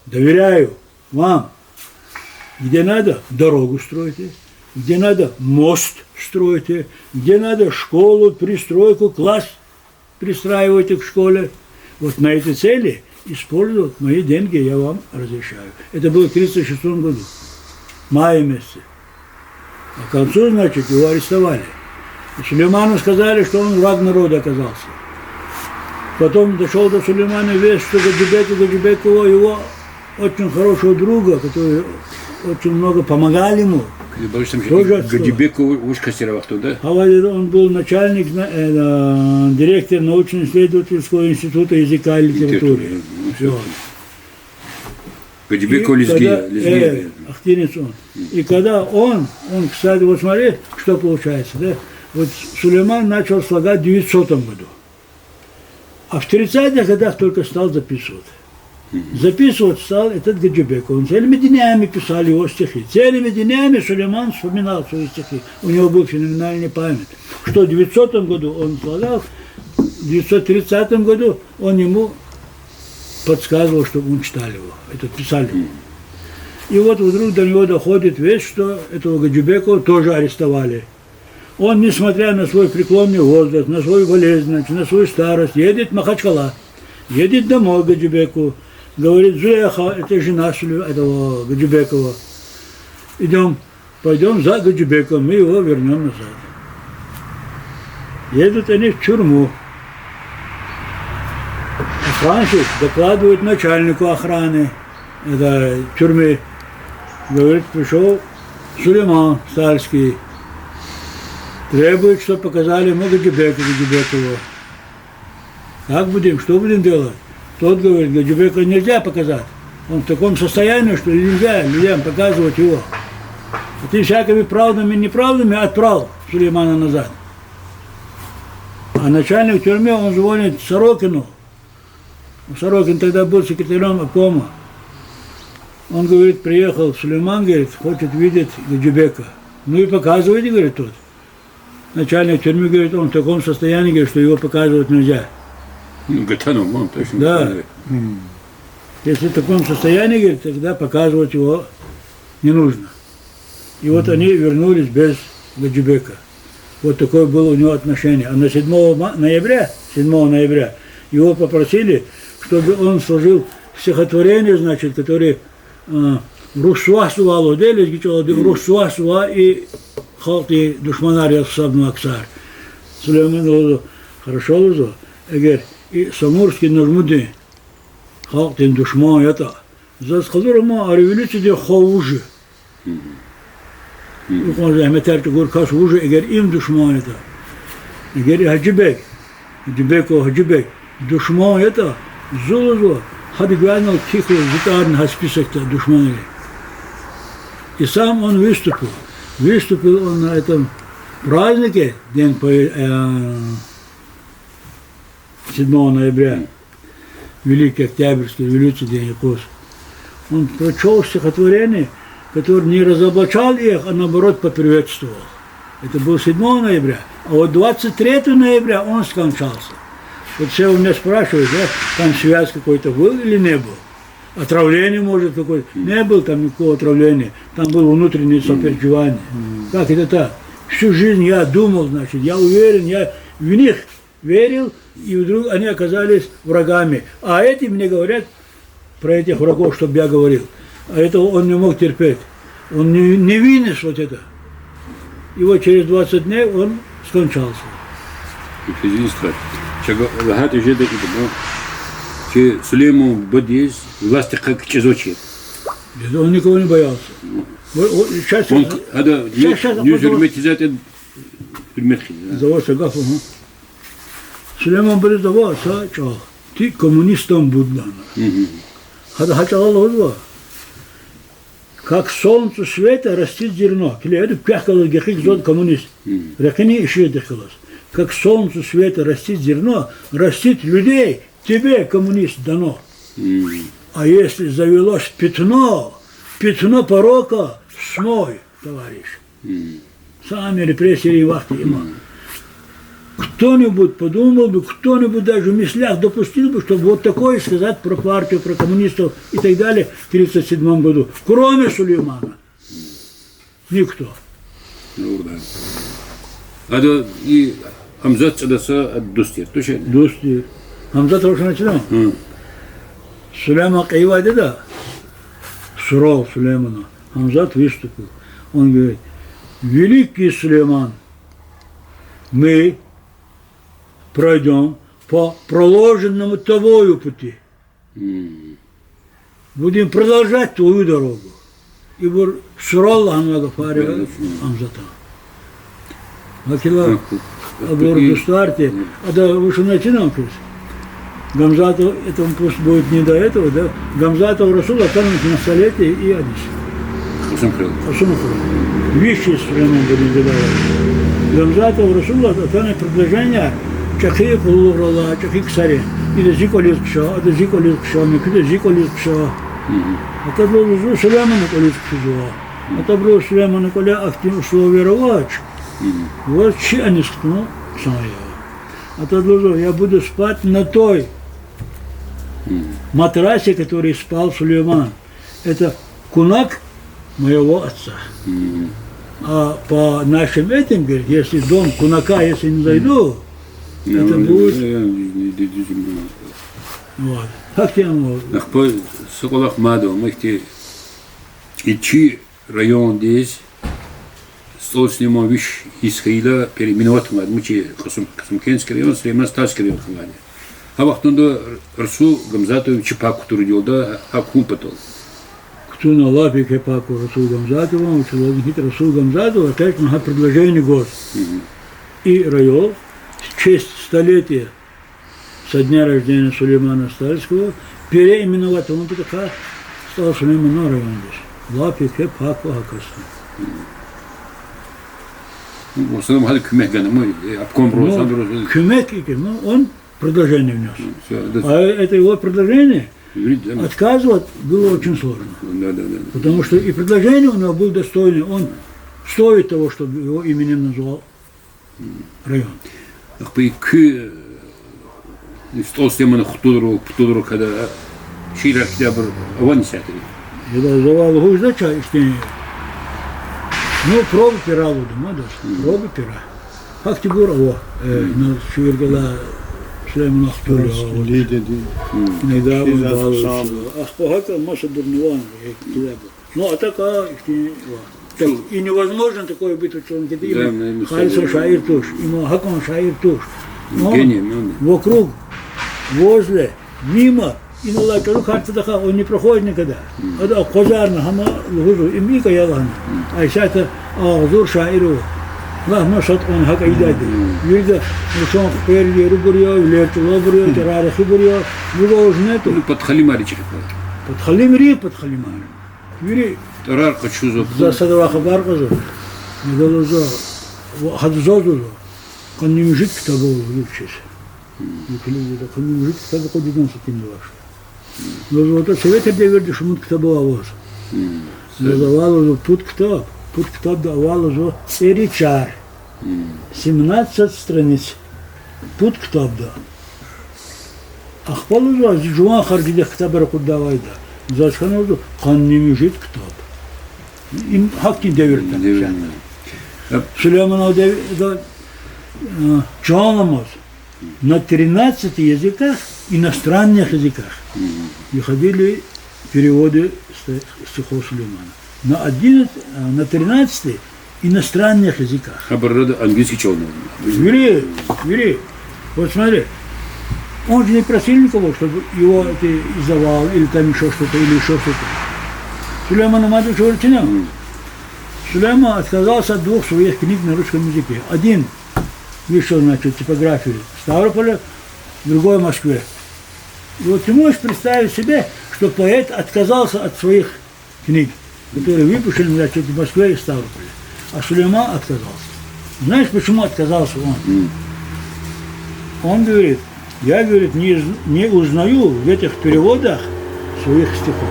доверяю вам. Где надо, дорогу стройте. Где надо, мост стройте. Где надо, школу, пристройку, класс пристраивайте к школе. Вот на эти цели использовать мои деньги я вам разрешаю. Это было в тридцать шестом году, в мае месяце. А к концу, значит, его арестовали. И Сулейману сказали, что он враг народа оказался. Потом дошёл до Сулеймана весть, что Гаджибеку, Гаджибекова, его очень хорошего друга, который очень много помогал ему, тоже отсылали. Гаджибеков вуж кас тир а вахтунда? Гьавайда он был начальник, зна-, э, э, директор научно-исследовательского института языка и литературы. Литературы, ну, всё. Вот. Гаджибеков лезги, когда, лезги, э, наверное. Ахтырин цӀун. И когда он, он, кстати, вот смотри, что получается, да? Вот Сулейман начал слагать в девятьсотом году. А в тридцатых годах только стал записывать. Мгм. Записывать стал этот Гаджибеков. Он целыми днями писал его стихи. Целыми днями Сулейман вспоминал свои стихи. У него была феноменальная память. Что в девятьсотом году он слагал, в девятьсот тридцатом году он ему подсказывал, чтобы он читал его. Это писали. Мгм. И вот вдруг до него доходит весть, что этого Гаджибекова тоже арестовали. Он, несмотря на свой преклонный возраст, на свою болезненность, на свою старость, едет в Махачкала. Едет домой к Гаджибеку. Говорит: «Зулейха, это жена Сулей-, этого Гаджибекова. Идём, пойдём за Гаджибековым, мы его вернём назад». Едут они в тюрьму. Охранщик докладывает начальнику охраны этой тюрьмы. Говорит, пришёл Сулейман Стальский. Требует, чтоб показали ему Гаджибека Гаджибекова. Как будем, что будем делать? Тот говорит: «Гаджибека нельзя показать. Он в таком состоянии, что нельзя людям показывать его. А ты всякими правдами и неправдами отправил Сулеймана назад». А начальник тюрьмы, он звонит Сорокину. Сорокин тогда был секретарём обкома. Он говорит: «Приехал Сулейман, говорит, хочет видеть Гаджибека». «Ну и показывайте», говорит тот. Начальник тюрьмы говорит: «Он в таком состоянии, говорит, что его показывать нельзя». Ну, Гатанов, он точно. Да. Показывает. М. «Если в таком состоянии, говорит, тогда показывать его не нужно». И вот они вернулись без Гаджибека. Вот такое было у него отношение. А на седьмого ма-, ноября, седьмого ноября его попросили, чтобы он сложил стихотворение, значит, которое, а, русвасвал, лезги чӀалалди, русвасвал и халкьдин душманар яз гьисабнавай ксар. Сулейман лугьузва: «Хорошо, — лугьузва, — эгер и Самурский Нажмудин халкьдин душман ятӀа, заз къалура ман а революциядин хва вуж я». Икьван зегьметар чӀугур кас вуж я, эгер им душман ятӀа. Эгер и Гьажибег, Гьажибеков Гьажибег душман ятӀа, зун, лугьузва, гьада гвайнал кхьихь, лугьузва, зи тӀварни гьа списокда душманрин. И сам он выступил. Выступил он на этом празднике, День пове-, э, седьмого ноября, Великой Октябрьской революциядин юкъуз. Он прочёл стихотворение, которое не разоблачал их, а наоборот поприветствовал. Это было седьмого ноября. А вот двадцать третьего ноября он скончался. Вот все у меня спрашивают, да, там связь какой-то был или не был? Отравление, может, какое-то? Не было там никакого отравления. Там было внутреннее сопереживание. Как это так? Всю жизнь я думал, значит, я уверен, я в них верил, и вдруг они оказались врагами. А эти мне говорят про этих врагов, чтоб я говорил. А этого он не мог терпеть. Он не, не вынес вот это. И вот через двадцать дней он скончался. Извини, сестра. Чага лагьайтӀа жеда ида, ну, чи Сулейман бадиз власть хъсан кичӀезвачир. Он никого не боялся. Ну. Вот, вот, щас, он, щас, ада, щас, щас, ню-, вот, жуьрмет изятӀа, жуьрмет хъийида. Зава са гаф, ага. Сулейман бадиз ава са чӀал. Ты коммунистом будь, лагьана. Гьада гьа чӀалал лугьузва: как солнцу света растит зерно. Килиг, гьадан квехъ галаз гекъигзавай коммунист. Рекьинин ишигъдихъ галаз. Как солнцу света растит зерно, растит людей тебе, коммунист, дано. А если завелось пятно, пятно порока смой, товарищ. Сами репрессийрин вахт я им. Кто-нибудь подумал бы, кто-нибудь даже в мыслях допустил бы, чтобы вот такое сказать про партию, про коммунистов и так далее в тридцать седьмом году, кроме Сулеймана? Никто. Ну да. Ада и Гьамзат цӀадаса ада дуст тир, тушир? Дуст тир. Гьамзат рошана чна? Гьм. Сулейман кьейивайди я, сурал Сулеймана. Гьамзат выступил. Он говорит: «Великий Сулейман, мы пройдём по проложенному тобою пути. Будем продолжать твою дорогу». Ибур сурал лагьанвай гафар я Гьамзатан. Гьакила абур дустар тир. Ада вуч лагьана чна квез? Гамзатов, это он пусть будет не до этого, да? Гамзатов Расул атанмиш на столетие и адис. Кьасумхуьрел. Кьасумхуьрел. Виш йис Сулейман Бадин жеда. Гамзатов Расул атана предложение чӀехи къуллугърал алай, чӀехи ксари. Ида зи кӀвализ хъша, ада зи кӀвализ хъша, муькуьда зи кӀвализ хъша. Мгм. Атада лугьузва Сулеймана кӀвализ хъфизва. Атабуру Сулеймана кӀвале ахьтин условияр авач. Мгм. Ваз чи аниз хтун хъсан я. Атада лугьузва, я буду спать на той Мгм. матрасе, который спал Сулейман. Это кунак моего отца. Мгм. А по нашим этим, говорит, если дом кунака, если не зайду, это будет. Вот. Гьахьтин ама. Ахпа са кӀвалах мад ава, ма ихьтин и чи райондиз СтӀал Сулейман виш йис хьайила переименовать авунвайди, мичӀи Кьасум-, Кьасумкентский район, Сулейман-Стальский район хьанвайди. Гьа вахтунда Расул Гамзатов вичи пак кутур идалда, гьа хьун патал. Кутуна лап еке пак Расул Гамзатован, вучиз лагьайтӀа Расул Гамзатов, конечно, гьа предложение гваз. Мгм. И район в честь столетия со дня рождения Сулеймана Стальского переименовать авун патахъай СтӀал Сулейманан райондиз. Лап еке пак ва гьа касдин. Ну, в основном гьада куьмек гана, ма, э, обком Ну, росандро. Куьмек икӀ, ну, он предложение внёс. Ну, всё, да. А это его предложение, Видите, да? Отказывать было очень сложно. Да, да, да, да. Потому что и предложение у него было достойное, он стоит того, чтобы его именем назвал район. Ахпа и куь, э, СтӀал Сулеймана хтулра, птулра када, а, шиирар, китабар авани сятри? Яда, завал гьужда ча ихьтин. Ну, пробы пера лугьуда, ма дас. Мгм. Пробы пера. Гьахьтинбур ава, э, Мгм. на шиир гала Сулеймана хтулра, Мгм. Лидия ди. Мгм. Недавно Шиир балуса. Ахпа гьакӀа масабур нуван, э, китабар. Ну, а так, а, ихьтин ва. Так, и невозможно такое быть, что он китаб Да, ну, ну, халисан ну, шаир туш, има гьакӀан шаир туш. Но Гений, ну, да. вокруг, возле, мимо, инал алай чӀуру кар тадаха, он не проходит никогда. Мгм. Ада акъвазарна гьама лугьузва, им икӀ я лагьана. Мгм. Ай сятда агъзур шаир ава. Лагь, маса кьван гьакӀ ийидайди. Мгм. Вирида рушан хъуьрерин ерубур я, вилер чӀулавбур я, Мгм. чӀарар эхибур я, лугьуз жнету. Ну, подхалимари чехи. Подхалимри, подхалимари. Вири ТӀварар къачузва. За садавай хабар кьазва. Медалузва, ва гьада заз лугьузва. Къанни муьжуьд ктаб ава лугьузва вичиз. Мгм. Юкилизда къанни муьжуьд ктаб акъудидан сатин лугьузва. Лугьузва, атӀа советрин девирда шумуд ктаб аваз. Мгм. Заз авай лугьузва пуд ктаб, пуд ктабда авай лугьузва цӀери чар. Мгм. Семнадцать страниц. Пуд ктабда. Ахпа лугьузва, зи жуван харжидихъ ктабар акъуддайвал я. Заз хьана лугьузва къанни муьжуьд ктаб. Им гьахьтин девирда Девирда. шартӀ. Гьаб- Сулейманан девирда, э, чан аламаз на тринадцати языках, иностранных языках, Мгм. выходили переводы ст-, стихов Сулеймана. На одиннадцать, а, на тринадцати иностранных языках. Гьабур арада английский чӀал ава. Вири, вири. Вот смотри, он же не просил никого, чтобы его это издавал, или там ещё что-то, или ещё что-то. Сулейман Амадович говорит, не. Мгм. Сулейман отказался от двух своих книг на русском языке. Один вышел, значит, в типографии Ставрополя, другой в Москве. И вот ты можешь представить себе, что поэт отказался от своих книг, которые выпущены, значит, в Москве и Ставрополе. А Сулейман отказался. Знаешь, почему отказался он? М. Он говорит, я, говорит, не з-, не узнаю в этих переводах своих стихов.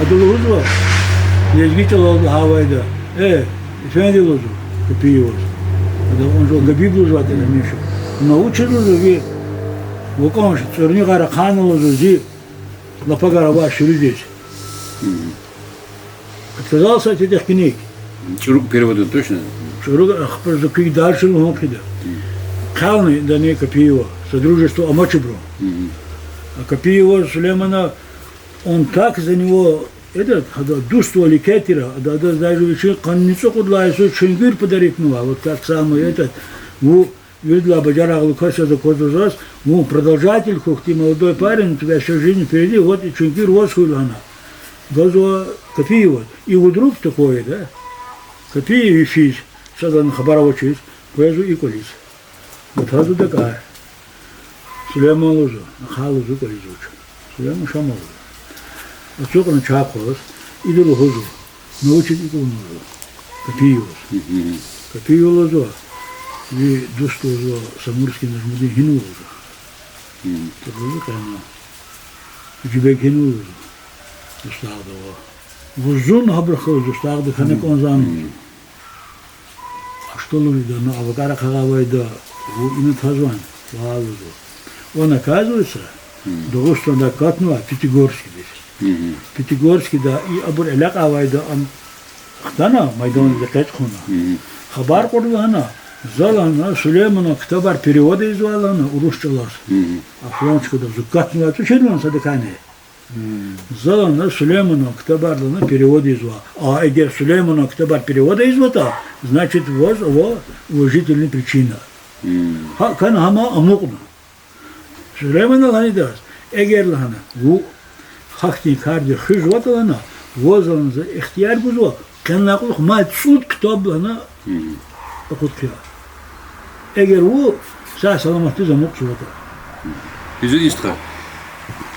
Ада лугьузва, лезги чӀалал лагьайвал я, э, эфенди лугьузва, Капиеваз. Ада лугьузва, Габиб лугьузва, ада Миша. Вуна вуч я лугьузва, ви вакӀан ш-, цӀурни гъара хъана лугьузва зи лапагар авай ширидиз. Мгм. Отказался от этих книг. ЧӀуру переводун, точно? ЧӀуру, ахпа за куь дальше лугьун хъийида. Мгм. Хъелни дани Капиева, Содружество амачибуру. Мгм. А Капиева Сулеймана, он так за него, этот, ада дуствал икетира, ада, ада даже вичин къанни цӀукьуд лагьай йисуз чуьнгуьр подаритнава, вот как самый этот, ву Виридалай бажарагълу кас яз аквазва заз, вун продолжатель хьухь, ты молодой парень, у тебя ещё жизнь впереди, вот и чуьнгуьр ваз хьуй лагьана. Гзаф Капиеваз. И вдруг такое, да? Капиев йифиз, садан хабар авачиз, къвезва и кӀвализ. Гатазва дакӀар. Сулейман лугьузва, ахъа лугьузва, кӀвализ вуч. Сулейман Шамал лугьузва. Ацукьна чахъ хъваз, ида лугьузва, на вучиз икӀ авуна лугьузва. Капиеваз. Капиев лугьузва, ви дуст лугьузва, Самурский Нажмудин гьинва лугьузва. Лугьузва, къена. Гьажибег гьинва лугьузва. Дустагъда ава. Вуна зун гьабурухъ галаз дустагъдик хьана кӀанзавани лугьузва. Аштолуни да, ну, авакӀар ахъа авайда, вун ина тазвани, валлагь лугьузва. Он, оказывается, Дагъустанда катнава Пятигорскидиз. Пятигорскида и абур элякь авайда ам хтана, майдандиз экъечӀ хъувуна. Хабар кьурла лагьана, за лагьана, Сулейманан ктабар перевод ийизва лагьана урус чӀалаз. А фронт чкадал зун катнавай цӀуд чирван садакайни. За лагьана Сулейманан ктабар лагьана перевод ийизва. А эгер Сулейманан ктабар перевод ийизватӀа, значит, ваз ава уважительный причина. ГьакӀ хьана гьам амукьна. Сулеймана лагьана идаз, эгер лагьана, вун гьахьтин кардик хуьзватӀа лагьана, ваз лагьана за ихтияр гузва, къенлай кьулухъ мад цӀуд ктаб лагьана акъуд хъия. Эгер вун сагъ-саламатдиз амукьзаватӀа. Изиди стха.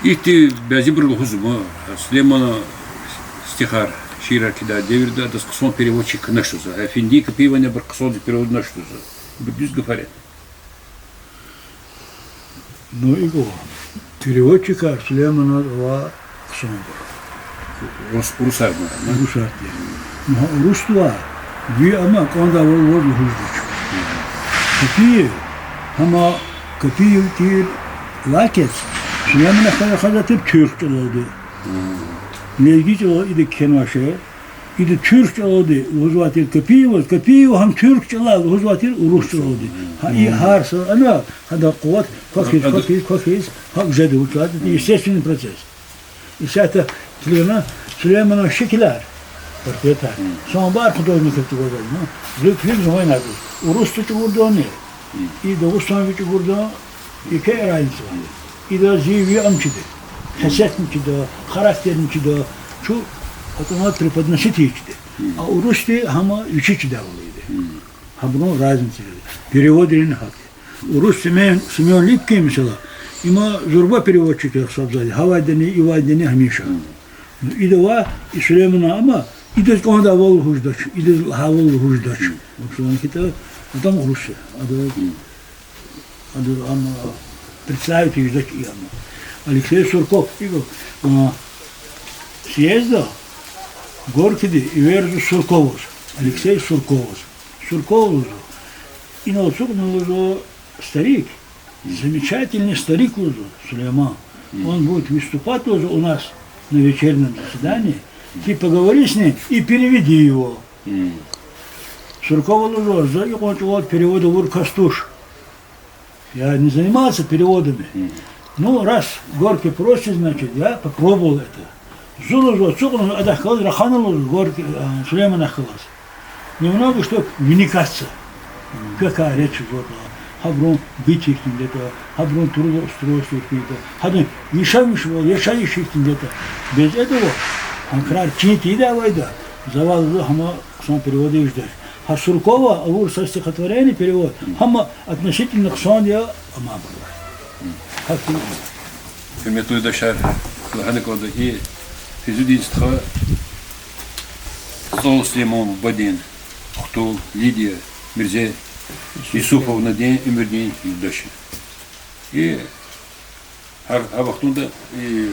Ихьтин бязибуру лугьузва, Сулейманан стихар, шиирар кхьидай девирда адаз хъсан переводчик хьанач лугьузва. Эфенди Капиевани абур хъсандиз переводнач лугьузва. Ибур дуьз гафар я? Ну, икӀ ава. Переводчикар Сулейманаз ава хъсанбур. Урус, урусарни? Урусарни. Ну, гьа урусдивай ви ама кӀандайвал ваз лугьузвач. Капиев, гьама Капиев тир лакец, Сулейманан хьана хаза тир туьрк чӀалалди. Лезги чӀалал ида кхьенвай шей. Ида туьрк чӀалалди лугьузвай тир Капиеваз, Капиева гьам туьрк чӀалал лугьузвай тир урус чӀалалди. Гьа и гьар са ана, гьадан къуват квахьиз, квахьиз, квахьиз, гьакӀ жеда вуч лагьайтӀа, естественный процесс. Исятда килигна Сулейманан шикилар, портретар. Самбар художникрин гваз ана, зул килигзавай на. Урусдин чӀугурдани, и Дагъустанви чӀугурдан еке разница ава. Ида зи ви ам чида, хесетни чида, характерни чида, чун атӀана преподносить ийиз чида. А урусди гьама вичи чидайвал ийида. Гьабурун разница я. Переводрин гьакӀ. Урус Семен, Семён Липкин, месела, има зурба переводчик я гьисабзавайди, гьавайдани, ивайдани гьамиша. Ну, ида ва и Сулейманан ама, идаз кӀандайвал лугьуз жедач, идаз лагьайвал лугьуз жедач. Вуч лагьана хьайитӀа, адам урус я, ада, ада ама представить ийиз жедач и ама. Алексей Сурков, и, а, съездда Горькийди эверзава Сурковаз, Алексей Сурковаз. Сурков лугьузва, инал ацукьна лугьузва старик, замечательный старик лугьузва, Сулейман. Он будет выступать лугьузва у нас на вечернем заседании. Ты поговори с ним и переведи его. Суркова лугьузва, за икьван чӀавалди перевод авур кас туш. Я не занимался переводами. Ну, раз Горький просит, значит, я попробовал это. Зун лугьузва ацукьна адахъ галаз рахана лугьузва Горький, а, Сулейманахъ галаз. Немного, чтоб вникаться. Какая речь идёт, гьабурун быт гьихьтинди ятӀа, гьабурун трудоустройство гьихьтинди ятӀа, гьадан яшамиш, яшайиш гьихьтинди ятӀа. Без этого, гьа крар чин тийидайвал, завал лугьузва, гьама хъсан перевод ийиз жедач. Гьа Суркова авур са стихотворение перевод, гьама относительно хъсанди я, амайбур. Гьахьтин. Гьуьрметлу юлдашар, лагьана кӀанда, и Физудин стха СтӀал Сулейман бубадин хтул Лидия Мирзе Юсуповнадин уьмуьрдин юлдаш я. И гьар, гьар вахтунда, и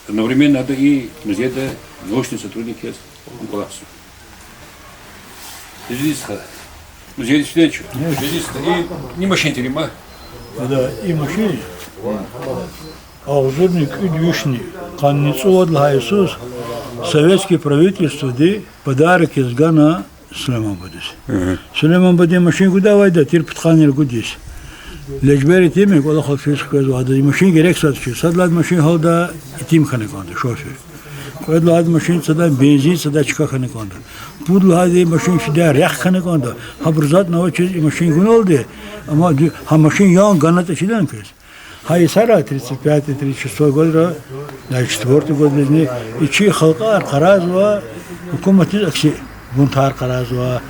одновременно ада и музейда научный сотрудник яз кӀвалахзава. Азиз стха, музейдиз фидай чун. Азиз стха, и, и машин тир им, а? Да, и машин агъзурни кӀуьд вишни къанни цӀувад лагьай йисуз советский правительстводи подарок яз гана Сулейман бадиз. Сулейман бадин машин гудайвайди я, тир пудкъанни ругуд йис. Лежбер итим я, кӀвалахал физ хквезва, адаз и машин герек сад чи. Сад лагьайди машин гьалда итим хьана кӀанда, шофер. Кьвед лагьайди машин цадай бензин, цадай чка хьана кӀанда. Пуд лагьайди машин фидай рехъ хьана кӀанда. Гьабур затӀни авачиз и машин гуналди, амма ди-, гьа машин ян ганатӀа чидани квез. Гьа йисара, тридцать пятый, тридцать шестой годра, я четвёртый годдизни, и чи халкьар къарагъзава, гьукуматдиз акси бунтар къарагъзава,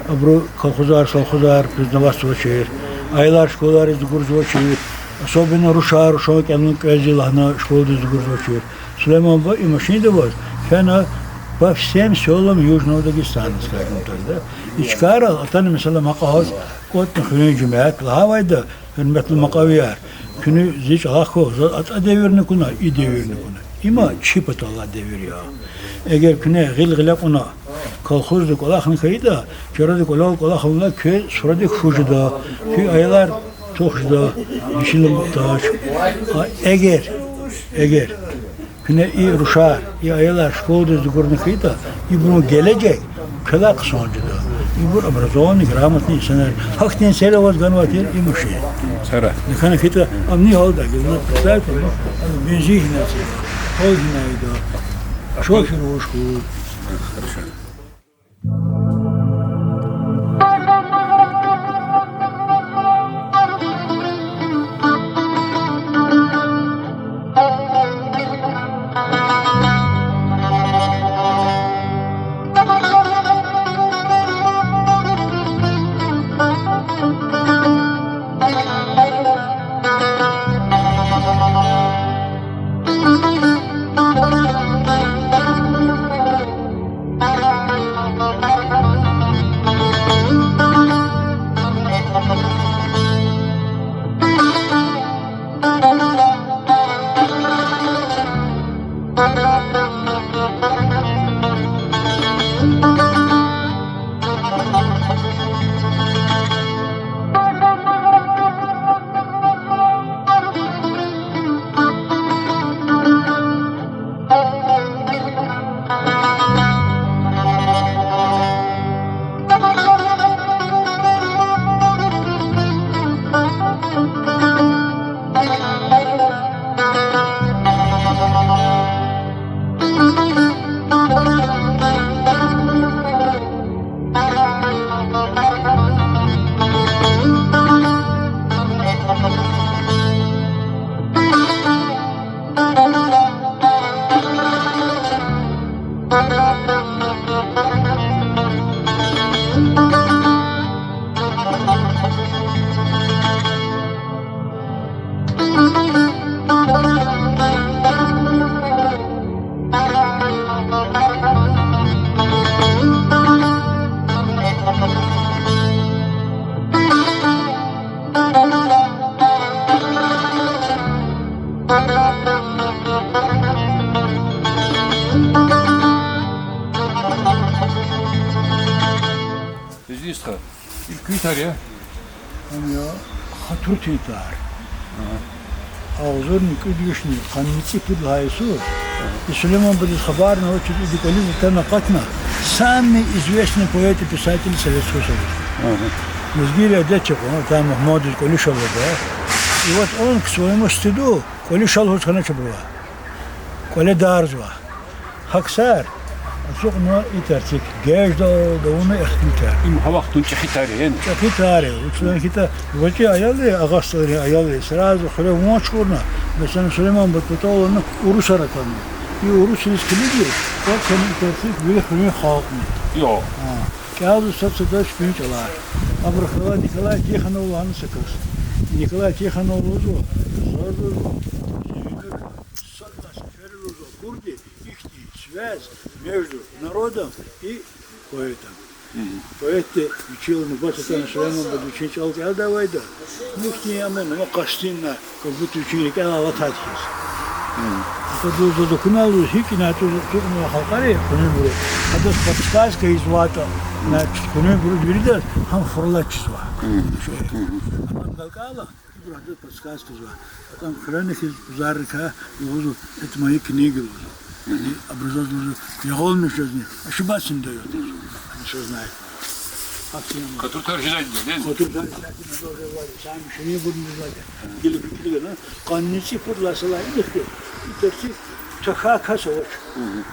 абуру колхозар, совхозар признаватьзавачир, аялар школайриз гурзавачир, Особенно рушар, рушан кӀелун квез лагьана школадиз гузвачир. Сулейман буба и машинда аваз фена по всем сёлам Южного Дагестана, скажем так, да. И чкайрал атана, месела, Макьаваз, кӀватӀна хуьруьн жемят лагьайвайда, гьуьрметлу макьавияр, куьне зи чӀалахъ ква, за ацӀа девирни куна, и девирни куна. Има чи паталай девир я. Эгер куьне гъил гъиле кьуна, колхозда кӀвалахна хьайитӀа, чарада кӀвалал кӀвалахнавайла квез суфрадик фу жеда, куь аялар тух жеда, гишила мугьтаж. А эгер, эгер куьне и рушар, и аялар школадиз дугурна хьайитӀа, ибурун гележег квелай хъсан жеда. Ибур образованный, грамотный инсанар. Гьахьтин сел аваз ганвай тир и машин. Сара. Нихана хьайитӀа, ам ни гьалда гила, представьте, ну, ам бензин гьинай, тол гьинай ийида. Шофер вуж хьуй. Хорошо. Изни стха. Ил куь тар я? Ам я Хатуртин тар. Агъзурни кӀуьд вишни къанни цӀипуд лагьай йисуз и Сулейман бадиз хабарни авачиз, ида кӀвализ атана акъатна самый известный поэт и писатель Советского Союза. Лезгийри адет чӀугун, там Мугьмандиз кӀвализ ша лугьуда. И вот он к своему стыду кӀвализ ша лугьуз хьанач абурувай. КӀвале дарзава. ГьакӀ сар ацукьна и тарцик геждалди авуна ихтилатар. Им гьа вахтунин чӀехи тар я, яни? ЧӀехи тар я. Вучиз лагьайтӀа гъвечӀи аял я, Агъа СтӀалрин аял я, сразу хуьре ван чукурна, месела, Сулейман бадин патав алайла урусар атана. И урусриз килигиз, кӀватӀ хьана и тарцик вири хуьруьн халкьни. Кӏелзава сад-садаз чпин чӏалар. Абуру хьайила Николай Тихонов лагьана са кас. Николай Тихонов лугьузва, заз лугьузва, зи уьмуьрда сад лагьай сеферда лугьузва акурди ихьтин связь между народом и поэтом. Поэтди вичел нубат атана Сулейман баде вичин чӏал кӏелдайвайда, ну, ихьтин ама, ну, къастунна, как будто вичин рикӏелай алатайди хьиз. Ата лугьузва, за куьнал лугьуз, гьикӏ ина туз ацукьнавай халкьари, хуьруьнбуру. Адаз подсказка ийизвайтӏа, значит, хуьруьнбуру виридаз гьам фурлачзава. Адам галкӏайла, ибуру адаз подсказка ийизва. Адам хъуьрена хьиз кӏузаррикай лугьузва, это мои книги лугьузва. Абуру заз лугьузва, ягъалмиш жезни, ошибаться не даёт. Они всё знают. Хатур тар жезвайди я, не? Хатур тар жезвайди я, сами ширинбурни жезвайди я. Гила фикир гана, къанни цӏипуд лагьай йисалай инихъди и тарцик тахьай кас авач.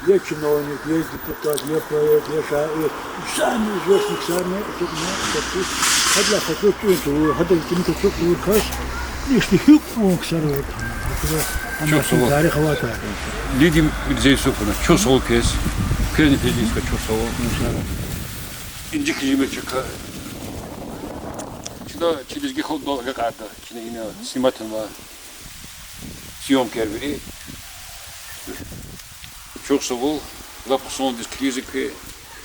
Я чиновник, я депутат, я поэт, я шаир. Самый известный ксарни ацукьна тарцик. Гьадалай хатур тӏуьн тавур, гьадаз кӏаник ацукь тавур кас. Ихьтин гьикьван ксар аватӏа. Чухсагъул. Тарих аватӏа. Лидия Мирзеюсуфовна, чухсагъул квез. Квезни квез дидедиз чухсагъул. Инжик жемир чакай. Да, чи лезги халкьдал агакьарда, чна ина снимать авунва, съёмкаяр вири. Чухсагъул, лап хъсандиз килигзава куьн,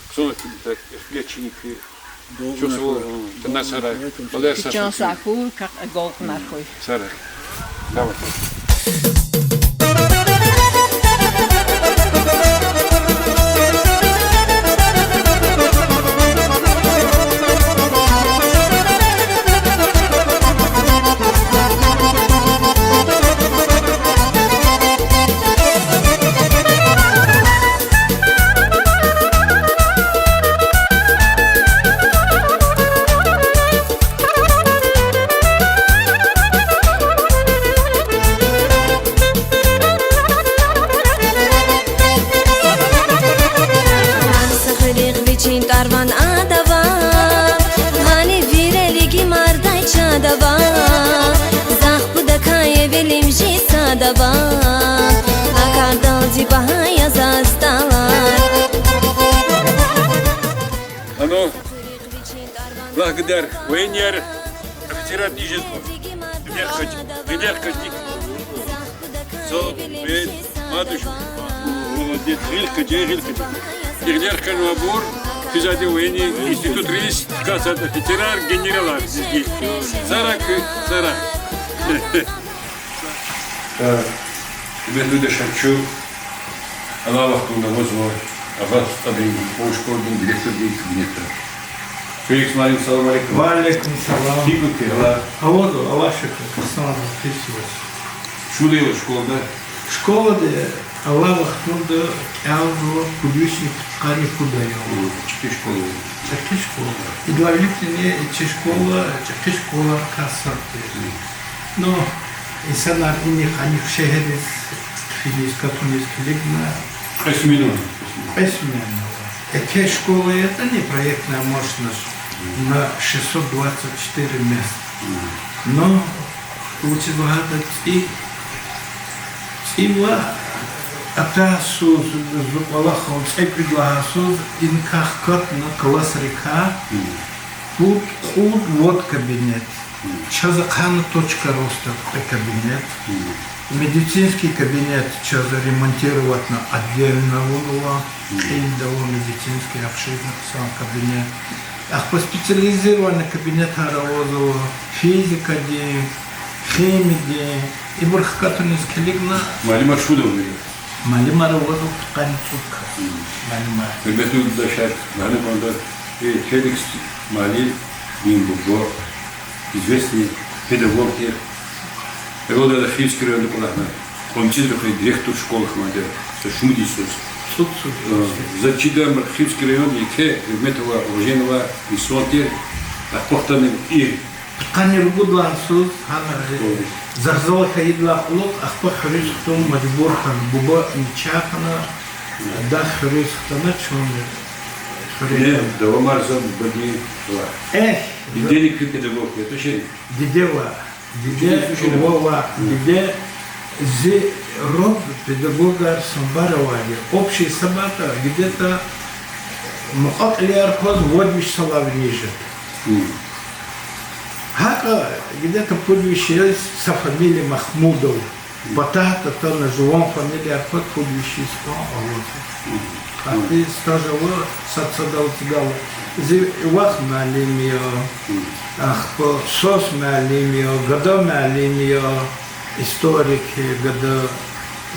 хъсан килигда, ихтилат чини куьн. Чухсагъул, чна сара, балаяр сагъ хьуй. Чан сагъ хьуй, как агалкьунар хьуй. Сара. Давай. Гьар са гъилихъ вичин тӀвар ван адава, гьаниз вирел игимардай чадава, захъ пудакай эвелим жи садава, а кардалди багьа я заз тӀалай. Ану, лагь гадар, военныйяр, офицерар дижезва. Гъиле хкаж-, гъиле хкажди. Со, э, мад туш. Молодец, гъил хкажи, гъил хкажи. Гъиле хкажнавайбур физвайди военный институтриз, касат офицерар, генералар, лезги. Сара куь, сара. Э, гьуьрметлу дашар, чун алай вахтунда авазва Агъа СтӀалрин школадин директордин кабинетда. Феликс муаллим, салам алейкум. Ва алейкум салам. Гьикӏ квез, алай? Авазва, Аллагь шукур, хъсан я, хъсан я. Шумуд я школада? Школада алай вахтунда кӏелзава пуд вишни пудкъанни пуд аял. Чӏехи школа я. Чӏехи школа. Идалай виликни чи школа чӏехи школайрикай сад тир. Ну, инсанар ина къанни шегьерриз финиз, катуниз килигна, кьисмен, кьисмен ава. Еке школа ятӏани, проектная мощность на шестьсот двадцать четыре места. Ну, вучиз лагьайтӏа цӏи-, цӏи ва атайсуз, зи кӏвалахал цӏекӏуьд лагьайсуз, инкай хкатна классрикай пуд, кьуд, вад кабинет. Чаз ахъайна точка роста кьве кабинет. Медицинский кабинет чаз ремонтироватьна, отдельно авунва, кьилди ава медицинский, обширный хъсан кабинет. Ахпа специализированный кабинетар авазва физикадин, химиядин, ибур хкатуниз килигна. Муаллимар шумуд ава? Муаллимар авазва пудкъанни цӏуд кас. Муаллимар. Гьуьрметлу юлдашар, лагьана кӏанда, э, Феликс муаллимдин буба известный педагог тир. Эвелда Хивский районда кӏвалахна, Къванцӏизрихъ директор школы хьанвайди я, са шумуд йисуз. Цӏуд йисуз. Э, за чидач, Хивский районда еке гьуьрмет авай, уважение авай инсан тир, ахпа хтана и Пудкъанни ругуд лагьай йисуз, гьана, э, школа, захъ залай хьайидалай кьулухъ, ахпа хуьруьз хтун мажбур хьана, буба начагъ хьана, дах хуьруьз хтана, чун хуьре. Не, давамарзава бубадин кӏвалах. Эхь, дидени куь педагог я, тушир? Диде ваъ, диде, вуба ваъ, диде, зи род педагогар самбар авайди. Общий сабатӏа где-то мукьва-кьилияр кваз вад виш салай виниз жеда. ГьакӀа где-то пуд виш йис са фамилия Махмудов. Патахъ атана жуван фамилияр кваз пуд виш йис кьван авазва. Ахьтин стаж ава, сад-садал цигала. Зи вах муаллим я, ахпа сос муаллим я, гада муаллим я, историк я гада,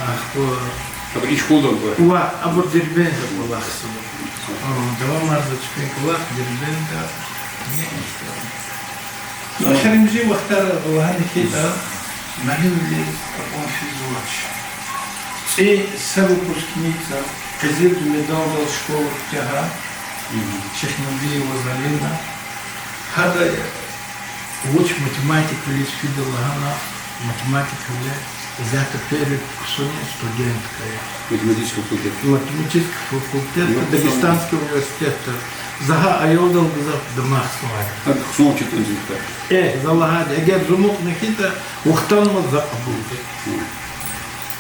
ахпа. Абур и школада ва? Ва, абур Дербентда кӀвалахзава. Давамарзава чпин кӀвалах Дербентда. Ну, эхиримжи вахтара лагьана хьайитӀа, муаллимвилиз акьван физвач. ЦӀи са выпускница, къизилди медалдал школа куьтягьай, Шихнабиева Зарина. Гьада вуч математикадиз фида лагьана, математикадиз, зятта первый курсунин студентка я. Математический факультет. Математический факультет, Дагестанский университетда. За гьа аялдал гзаф дамахзавайди я. Гьа хъсан учительница я. Э, за лагьайди, эгер зун амукьна хьайитӀа, вахтанмаз за кьабулда.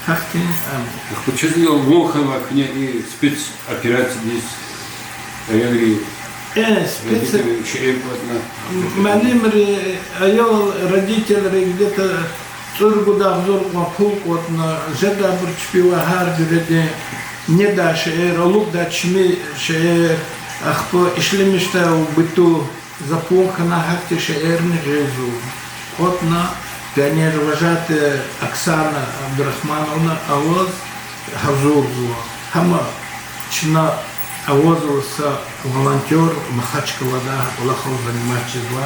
Гьахьтин, а, Ахпа чаз ая ван хьанвай куьне и спецоперациядиз, аялри Э, специ-, родителри шиир кӀватӀна. Муаллимри, аял, родителри где-то цӀуругуд агъзур кьван пул кӀватӀна, жедайбур чпивай гьар жуьредин недай шиир, алукӀдай чими шиир, ахпа ишлемишдай быту, за пун хьана гьахьтин шиирни гъизва. КӀватӀна, пионер, уважаемая Оксана Абдурахмановна аваз гьазурзава. Гьама чна авазва са волонтёр Махачкъалада, гьа кӀвалахал заниматься жезва.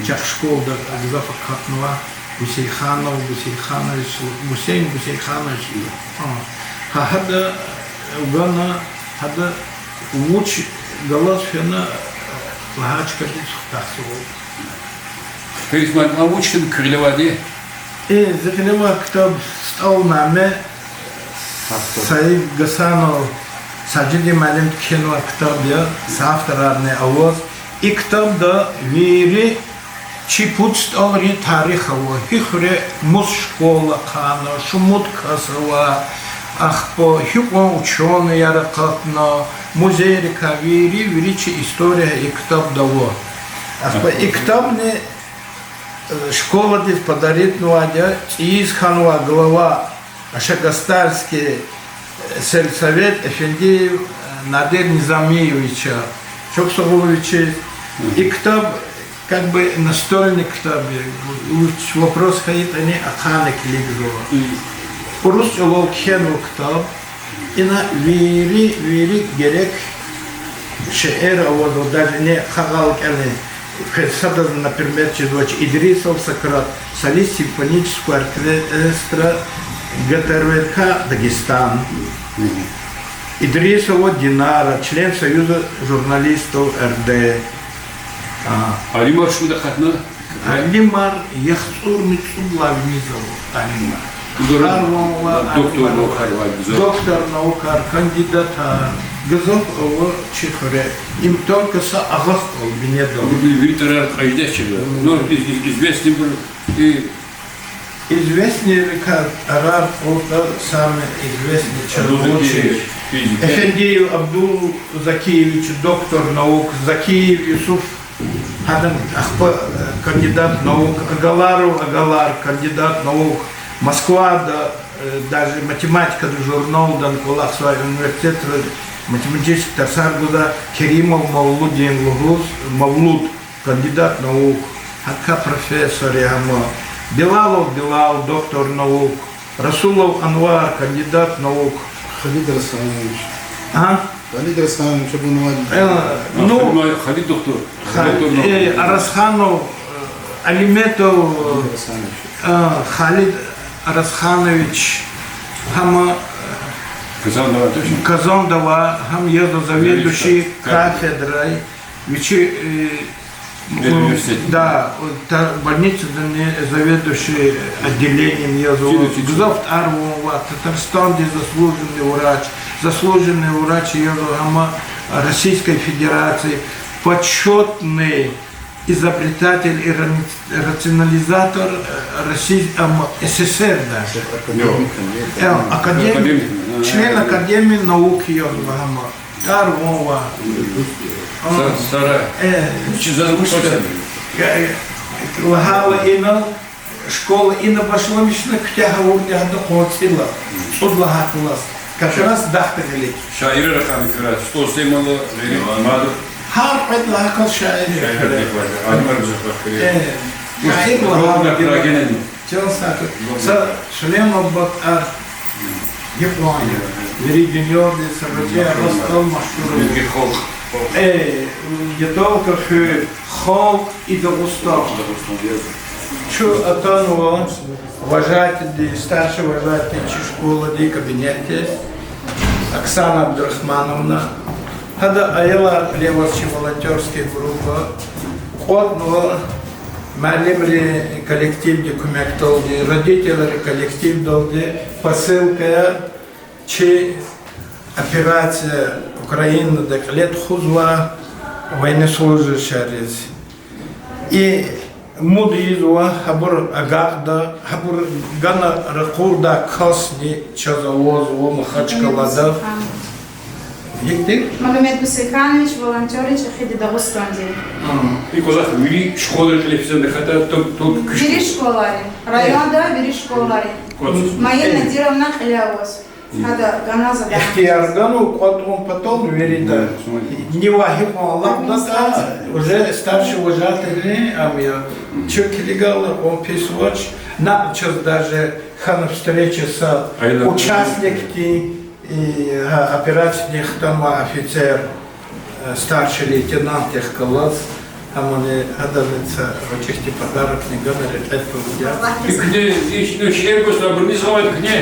Чахъ школада гзаф акатнава, Гусейханов Гусейханович, Гусейн Гусейханович. А, гьа, гьада гана, гьада вуч галаз фена, лагьай чкадиз хутахзава. Ферис муаллим, а вуч ктаб куьн гъиле авайди? Э, зи гъиле авай ктаб СтӀал наме, Саид Гасанов Сажидин муаллимди кхьенвай ктаб я, са авторарни аваз. И ктабда вири чи пуд СтӀалрин тарих ава, гьи хуьре мус школа хъвана, шумуд кас ава, ахпа гьикьван учёныйяр акъатна, музейрикай вири, вири чи история и ктабда ава. Ахпа и ктабни, э, школадиз подаритнавайди я цӀийиз хьанвай глава Ашагастальский, э, сельсовет Эфендиев, э, Надир Низамиевича, чухсагъул хьуй вичиз. И ктаб как бы настольный ктаб я, вуч вопрос хьайитӀани ахъайна килигзава. Урус чӀалал кхьенва ктаб. Ина вири, вири герек шейэр авазва, даже ина къагъал кӀелин, квез садазни, например, чизвач, Идрисов Сократ, солист симфонического оркестра ГТРК Дагестан. Идрисова Динара, член Союза журналистов РД. А. Алимар шумуд акъатна? Алимар яхцӀурни цӀуд лагьай виниз ава алимар. Докторар, Алимар ава, докторар алимар ава. Докторар наукаяр, кандидатар гзаф ава чи хуьре. Им только са агъа СтӀал бинедалди. Вири тӀварар кьеждачила. Ну, из-, из-, известныйбур, и известныйрикай тӀварар кьуртӀа, самый известный чаз вучиз. Эфендиев Абдулзакиевич, доктор наук, Закиев Юсуф, гьадан ахпа, э, кандидат наук, Агаларов Агалар, кандидат наук, Москвада, э, даже математикадин журналда кӀвалахзавай, университетра математический тарсар гузвай Керимов Мавлудин лугьуз, Мавлуд, кандидат наук, гьакӀ профессор я гьам. Билалов Билал, доктор наук, Расулов Анвар, кандидат наук. Халид Расханович. А? Халид Расханович абунвайди. Э, ну, Халид, Халид доктор. Ха-, доктор наук. Э, Арасханов, э, Алиметов, Халид Расханович. Э, Халид Арасханович, гьам, э, Казанда авай, точно? Казанда авай, гьам язва заведующий кафедрой. Вичи, э, Медуниверситет. Да, та-, больницадани заведующий отделением язва. Чида, чида. Гзаф тӀвар авунвай, Татарстандин заслуженный врач, заслуженный врач язва, гьам Российской Федерации, почётный изобретатель и рани-, рационализатор, э, России, ам, СССР даже. Академик, э, академик, академик, член Академии наук язва гьам. ТӀвар авунвай. Са-, сара. Э, вичи заз куста. Э, э, лагьайла инал, школа ина башламишна, куьтягь авурди гьада къванцила. ЦӀуд лагьай класс. Как раз дахда гъилик. Шаирар акъатна куьраз, СтӀал Сулейманла, Гъейри Мамадов. Гьар кьвед лагьай класс шаир. Шаирар дихвай, алимар бизахвай куьрез. Э, шаир лагьайла гьада генани. Чан сагъ хьуй. Са Сулейман Бакьар гьикьван я. Вири дуьньядиз са гъвечӀи агъа СтӀал машгьур я. Э, не только хуьр, халкь и Дагъустан. Чун атанва вожатыйди, старший вожатый чи школадин кабинетдиз, Оксана Абдурахмановна. Гьада аялар леваз чи волонтёрский группа кӀватӀнава, муаллимрин коллективди куьмекдалди, родителрин коллективдалди посылкаяр чи операция Украинада кьиле тухузвай военнослужащийриз. И муд ийизва, гьабур агакьда, гьабур гана ракъурдай касни чаз авазва Махачкъалада. Гьихьтин? Магомед Бусурханович, волонтёр я ЧӀехиди Дагъустандин. А, и кӀвалах вири школайрин кьиле физвани, хатӀа ту-, ту-, вири школайрин. Районда вири школайрин. Кваз. Майя Надировна кьиле аваз. Гьада ганаз ада. Ихтияр гана кӀватӀун патал вирида. Нива гьикьван алакьдатӀа, уже старший вожатыйни ам я. Чун килигайла, кьван пис вач, накь чаз даже хьана встреча са участникдин, и, гьа, операциядин хтанвай офицер, э, старший лейтенант яхъ галаз, гьамани гьадаз са гъвечӀи хьтин подарокни гана, рекье тур я. Куьне иш, ну, шиир гуз абурни зава куьне.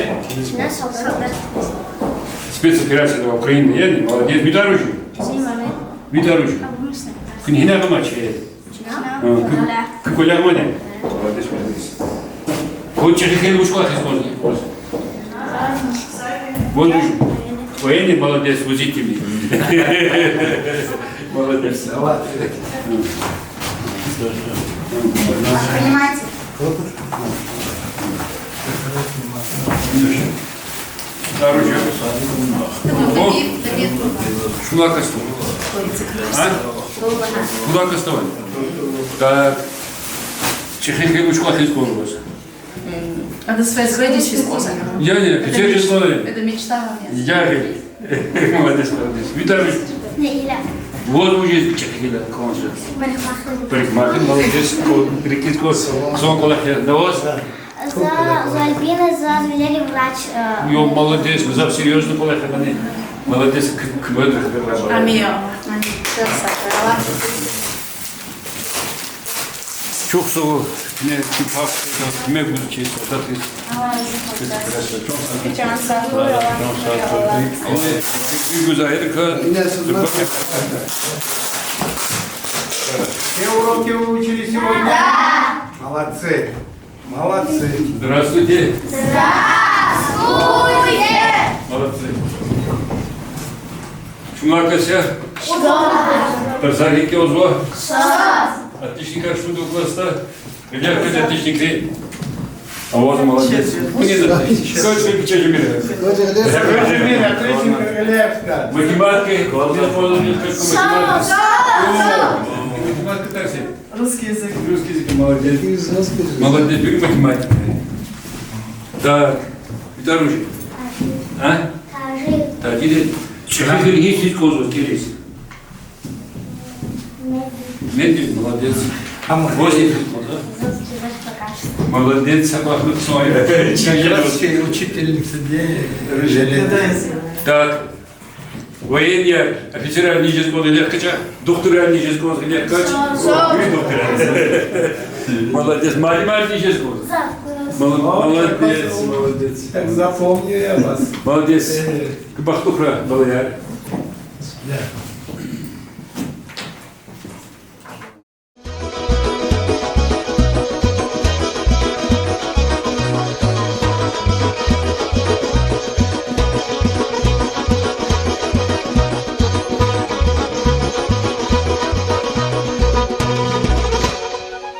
Спецоперация Украины, яни, молодец, ви тӀвар вуж я? Зи маме. Ви тӀвар вуж я? Абурусна. Куьне гьина гъамач, э? Чна? А, куь, куь кӀвале гъамани? Молодец, молодец. Вот чехи хьайила вуч кӀвалах ийиз кӀанзава? Вон вуж? Военный, молодец, вузи тими. Молодец. Понимаете? Оружие. О, шумлакаста. А? Шумлакаста. Так. Чехи хьайила вуч кӀвалах ийиз кӀанзава ваз? М, ада связь вайди сиз коза. Я, я, кичер жезлай. Это мечта моя. Я, я. Молодец, молодец. Ви тӀвар вуж? Наиля. Вот уже чехи хьайила кӀанзава. Парикмахер. Парикмахер, молодец. О, рикӀиз кваз. Сон кӀвалах я. Давай. За, за Альбина, за велели врач, э, Ё, молодец, за серьёзный кӀвалах я, молодец, к-, к-, Амин. Амин. Чухсагъул, не, куьмек гуз чи солдатриз. Чан сагъ. Чан сагъ. Куьн гуз гьерика. Все уроки выучили сегодня? Да. Молодцы. Молодцы. Здравствуйте. Здравствуйте. Молодцы. Чумакася? Что? Тарсар гьикӀ кӀелзава? Саз. Отличникар шумуд я класда? Гъилер квез отличникри? А вот молодец. Куьне отличник. Квез куьне кичӀе жемир. Квез жемир, отличник гъилер квез. Математика, главное, пользование, математика. Саз. О, математика тарсар. Русский язык. Русский язык, молодец. Из русский язык. Молодец, вы математик. Так, второй же. А? Таджи. Таджи. Чехи хьайила гьикӀ ийиз кӀанзава кӀелиз? Медведь, молодец. А, молодец. Восемь. Молодец, собака, ну, посмотри. Как раз учительница, где. Так. Военныйяр, офицерар ни жез кӀанзава гъиле хкаж, духтурар ни жез кӀанзава гъиле хкаж. Сав, сав. Вири духтурар. Молодец. Муаллимар ни жез кӀанзава? Сав. Мол-, молодец, молодец. Так запомнил я вас. Молодец. Э. Куь бахтлу хьурай, балаяр. Да.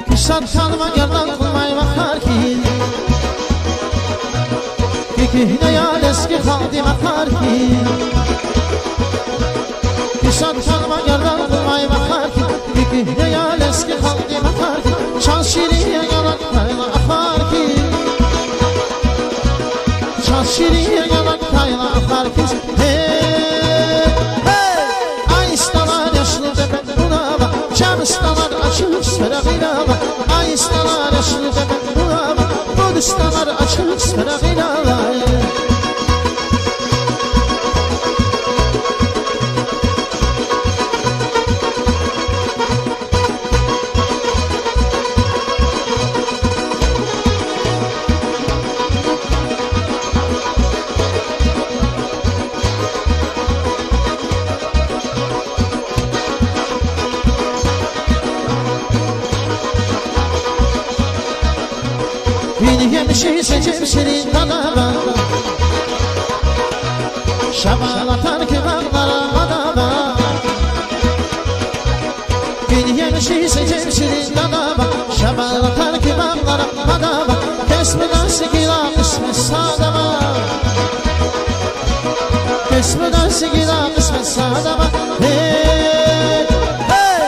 Писар хьанва ярдан кьунвай вахар хьиз, куьгьне я лезги халкьдин вахар хьиз. Писар хьанва ярдан кьунвай вахар хьиз, куьгьне я лезги халкьдин вахар хьиз. Чаз ширин я ялакай ахвар хьиз. Чаз ширин я ялакай ахвар хьиз. Гье, гье, ай стӀалар яшлу бебек гунава, чан стӀалар ачух сфера гъилава, ай стӀалар яшлу бебек гунава, пуд стӀалар ачух сфера гъилава. Вири емиши сежев ширин дадава, шабалатар куь багълара мадава. Вири емиши сежев ширин дадава, шабалатар куь багълара мадава. Кесбуна сигила къисмет садава. Кесбуна сигила къисмет Садава, гьей, гьей,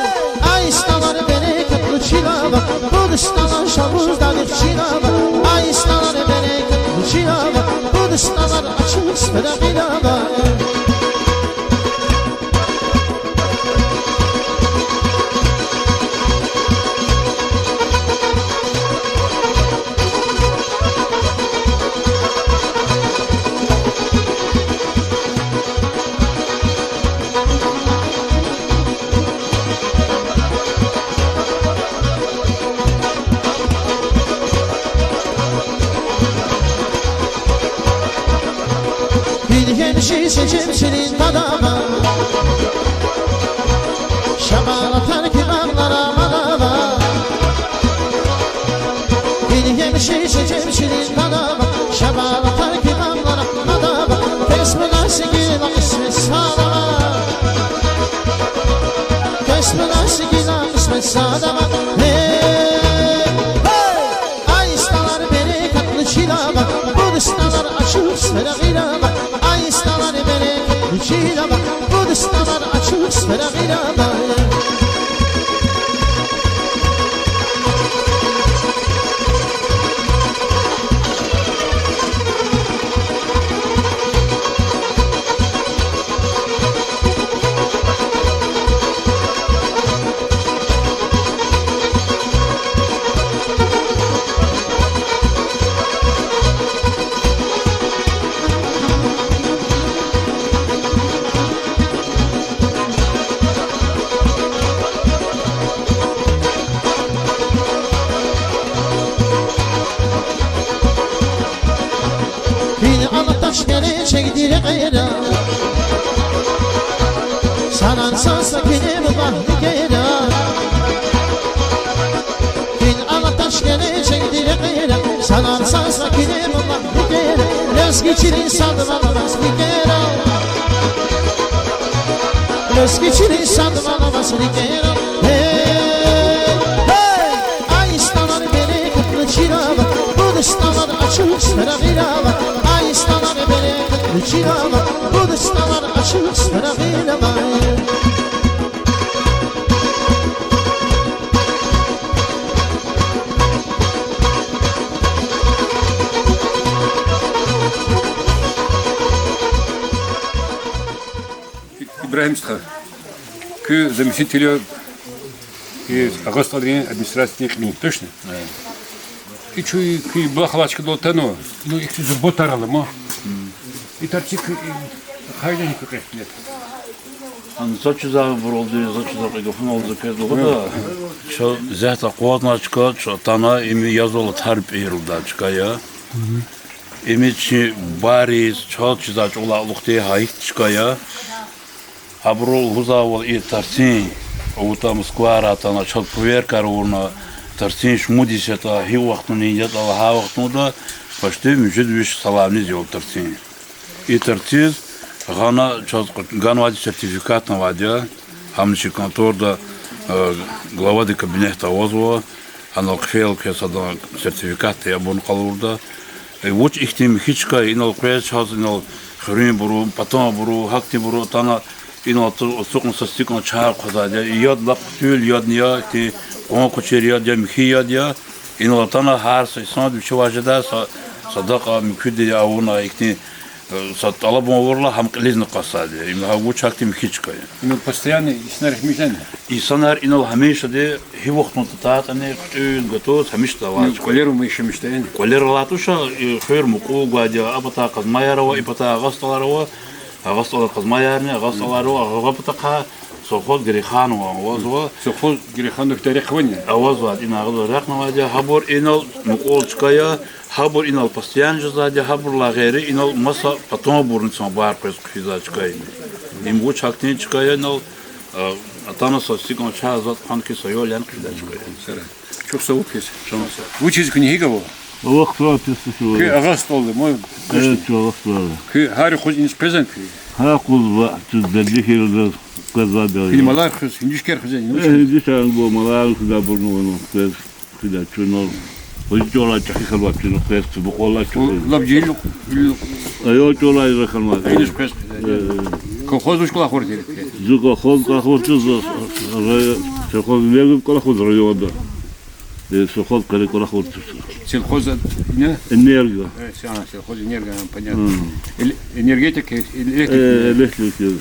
ай, стӀалар берекатлу чилава, пуд стӀалар шабуз далихъ чилава, ай, стӀалар берекатлу чилава, пуд стӀалар ачух сфера гъилава. Гьил гьемиши сечим ширин тадава, шабала тарки багълара мадава. Гьил гьемиши сечим ширин тадава, шабала тарки багълара мадава. Кесбуна сигила кьисмет садава. Кесбуна сигила кьисмет садава. Гьей, гьей! Ай, стӀалар берекатлу чилава, пуд стӀалар ачух сфера гъилава. Ай, стӀалар берекатлу чилава, пуд стӀалар ачух сфера гъилава. Гьина ана таш герек чегди рекьера, санан сасакине бубагьни кера. Гьина ана таш герек чегди рекьера, санан сасакине бубагьни кера. Лезги чилин сад ван ваз рикӀера. Лезги чилин сад ван ваз рикӀера. Гьей, гьей! Ай, стӀалар берекатлу чилава, пуд стӀалар ачух сфера гъилава. Ай, стӀалар берекатлу чилава, пуд стӀалар ачух сфера гъилава. Ибрагьим стха, куьн заместитель я и Агъа СтӀалрин администрациядин кьилин, точно? Э. И чуй куь булах алай чкадал атанва, ну, ихьтин зурба тарала ма. И тарци куь, и, хайдани куь къехтиле? Ам заз чизвайбуралди, заз чизвай кьве гафуналди квез лугьуда. Чаз зегьмет акъвазнавай чка, чаз атана, им язва латар пӀир лугьудай чка я. Им чи бариз, чаз чизвай чӀавалай алухтир гьа ихьтин чка я. Абуру лугьузвайвал и тарцин, авута Москвадай атана, чаз проверкаяр авуна, тарцин шумуд йис ятӀа, гьи вахтунин ятӀа лагьай вахтунда, почти муьжуьд виш йисалай виниз я тарцин. И тарциз гъана чаз ганвайди сертификатни авайди я, гьамни чи конторда, э, главадин кабинетда авазва, анал хъфейла квез садан сертификатни я абурни къалурда. Э, вуч ихьтин михьи чка я, инал къвез чаз, инал хуьруьнбуру, патанбуру, гьахьтинбуру атана, инал ацукьна са стакан чай хъвазвайди я, яд лап хъуьтуьл ядни я, ихьтин къван-кӀвачер яд я, михьи яд я, инал атана гьар са инсанди вичивай жедай са садакьа, муькуьди авуна, ихьтин, э, са тӀалабун авурла, гьам кьилизни къвезвайди я. Им гьа вуч гьахьтин михьи чка я. Инал постоянно инсанар хьмиштӀани? Инсанар инал гьамишади, гьи вахтунда атайтӀани, хъуьтӀуьл, гатуз, гьамишда авай чка. КӀвалер амай яшамишда яни? КӀвалер алайди туш, и хуьр мукьув гвайди я, а патай Къазмаяр ава, и патай Агъа СтӀалар ава, Агъа СтӀалрин Къазмаярни, Агъа СтӀалар ава, а патахъай совхоз Герейханован авазва. Совхоз Герейханован тарих авани? Авазва, ина агъзур рехънавайди я, гьабур инал мукьув чка я, гьабур инал постоянно жезвайди я, гьабурулай гъейри инал маса патанбурни цанбар къвез хъфизвай чка я. Им вуч гьахьтин чка я, инал, а, атана са стакан чай заз хъвана хьи, са ял яна хъфидай чка я. Чухсагъул квез. Чан сагъ. Вучиз куьне гьикӀ ава? Аллагь хтан пис тушур. Куьн Агъа СтӀалди, ма? Э, чан Агъа СтӀалди. Куьн гьар юкъуз иниз къвезвани куьн? Гьа юкъуз ва, чуз бедли хьиз къвезвайди я. Куьн малар хуьз, гьиндишкер хуьз яни? Э, гьиндишкер гуз малар хуьда бурну вуна къвез хуьда чунал. Ози чӀалай чӀехи хьанвай чун къвез, букьвалай чӀехи. Лап жил, жил. Ая чӀалай за хьанвай. Иниз къвез хуьда. Э, э. Колхоз вуч кӀвалах авурди? Зи колхоз кӀвалах авурди, ра-, колхоз «Энерго» кӀвалах авурди районда. Э, колхоз къене кӀвалах авурди. Сельхоз, э, не? «Энерго». Э, с-, а, сельхоз «Энерго», а, понятно. М. Эл-, энергетик, э, электрик. Э, электрик. М.